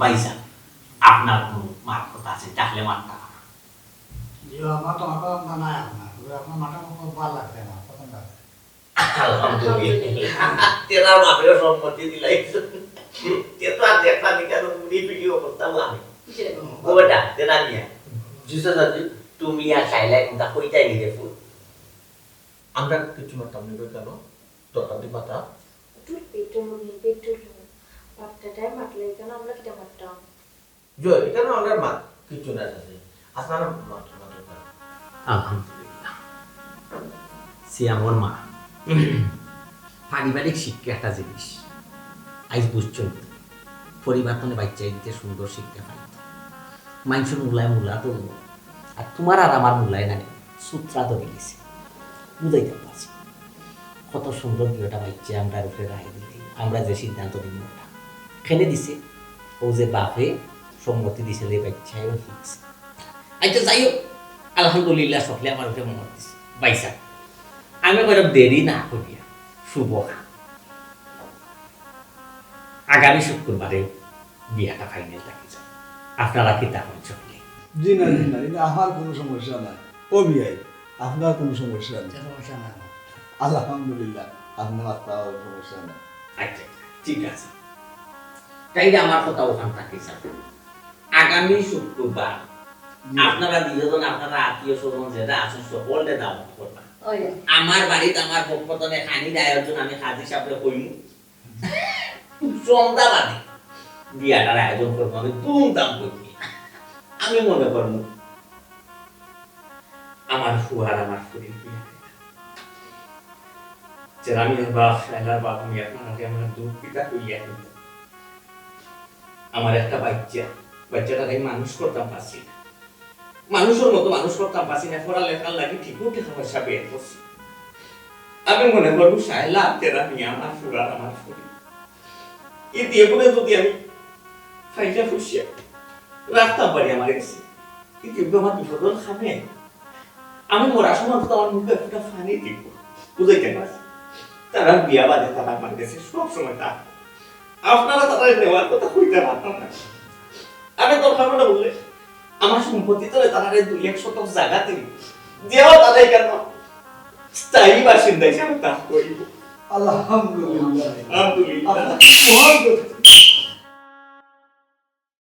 ভাইসাব, আপনার কোনো মার কথা আছে, তাহলে মাততা পারেন। জি, আমার তো মাথা ব্যথা নাই আপনার, তবে আপনার মাথা খুব ভালো লাগছে আমার, পছন্দ আছে। আলহামদুলিল্লাহ। তেরা বাপেও সম্মতি দিলাইছো। তে তো আর দেখা নি কেন, মুড়ি পিটি অবস্থা লাগে। জি। ও বেটা, তেরা মিয়া। জি চাচাজি। তুমি আর শায়লা কোনটা কইতাই নিলে ফুল? আমরা কিছু মারতাম নিবে কেন? দরকার দি মাথা। টুল পেটুল নি, পেটুল। বাপটা টাইম মারলে কেন আমরা কিটা মারতাম? জয়, এখানে আমরা মা-, কিচ্ছু না আছে। আপনারা মা-, মা-, মা-, আলহামদুলিল্লাহ। সে আমার মা। পারিবারিক শিক্ষা একটা জিনিস। আইজ বুঝছো নি? পরিবার তনে বাচ্চা দিতে সুন্দর শিক্ষা পাইতো। মানুষের মূলায় মূলা তো আর তোমার আর আমার মূলায় নাই, সূত্রা ধরে গেছে। বুঝাইতে পারছি। কত সুন্দর দুইটা বাচ্চা আমরা উপরে রাখি দিলে, আমরা যে সিদ্ধান্ত দিব ওটা। খেলে দিছে, ও যে বাপে সম্মতি দিছে, এই বাচ্চায়ও শিখছে। আচ্ছা, যাই হোক, আলহামদুলিল্লাহ, সকলে আমার উপরে মহর দিছে। ভাইসাব, আমি কইরাম দেরি না করিয়া শুভ কাম। আগামী শুক্রবারে বিয়াটা ফাইনাল থাকি যাউক। আপনারা কিতা কইন সকলে? জি না, জি না, ইটা আমার কুনু সমস্যা নাই। ও বিয়াই, আপনার কুনু সমস্যা নাই। সমস্যা নাই। আলহামদুলিল্লাহ, আপনার আপনার সমস্যা নাই। আচ্ছা, ঠিক আছে। তাইলে আমার কথা অখান থাকি যাউক। আগামী শুক্রবার জি। আপনারা দুইজন, আপনারা আত্মীয় স্বজন যেরা আছইন, সকলরে দাওয়াত করবা। ওই। আমার বাড়িত আমার পক্ষ তনে খানির আয়োজন আমি কাজী সাবরে কইমু। সন্ধ্যাবাদে বিয়াটার আয়োজন করমু আমি ধুমধাম করি। আমি মনে করমু আমার ফুয়ার আমার ফুরির বিয়া। যেরা মিয়ার বাপ, শায়লার বাপ, আমি আপনারারে আমার দুঃখ কিতা কইয়া কইতাম। আমার একটা বাচ্চা, বাচ্চাটারে আমি মানুষ করতাম পারছি না। মানুষর মতো মানুষ করতাম পারছি না, পড়ালেখার লাগি ঠিকউ টেকা পয়সা বের করছি। আমি মনে করমু শায়লা, যেরা মিয়া আমার ফুয়ার আমার ফুরি। ই দুইগুরে যদি আমি ফাইজা ফুসিয়া রাখতাম পারি আমার গেছে, ই দুইগু আমার বিপদর কামে। আমি মরার সময় তো আমার মুখে একটা পানি দিব। বুঝাইতে পারছি? তারা বিয়া বাদে তারা আমার গেছে সব সময় তা। আপনারা তারা নেওয়ার কথা কইতা পারতা না। আমি দরকার মনে করলে আমার সম্পত্তি তলে তারারে দুই এক শতক জাগা দিমু। দেওয়া তারা এখানে স্থায়ী বাসিন্দা হিসাবে তা কইব। আলহামদুলিল্লাহ। আলহামদুলিল্লাহ। আপনার মহান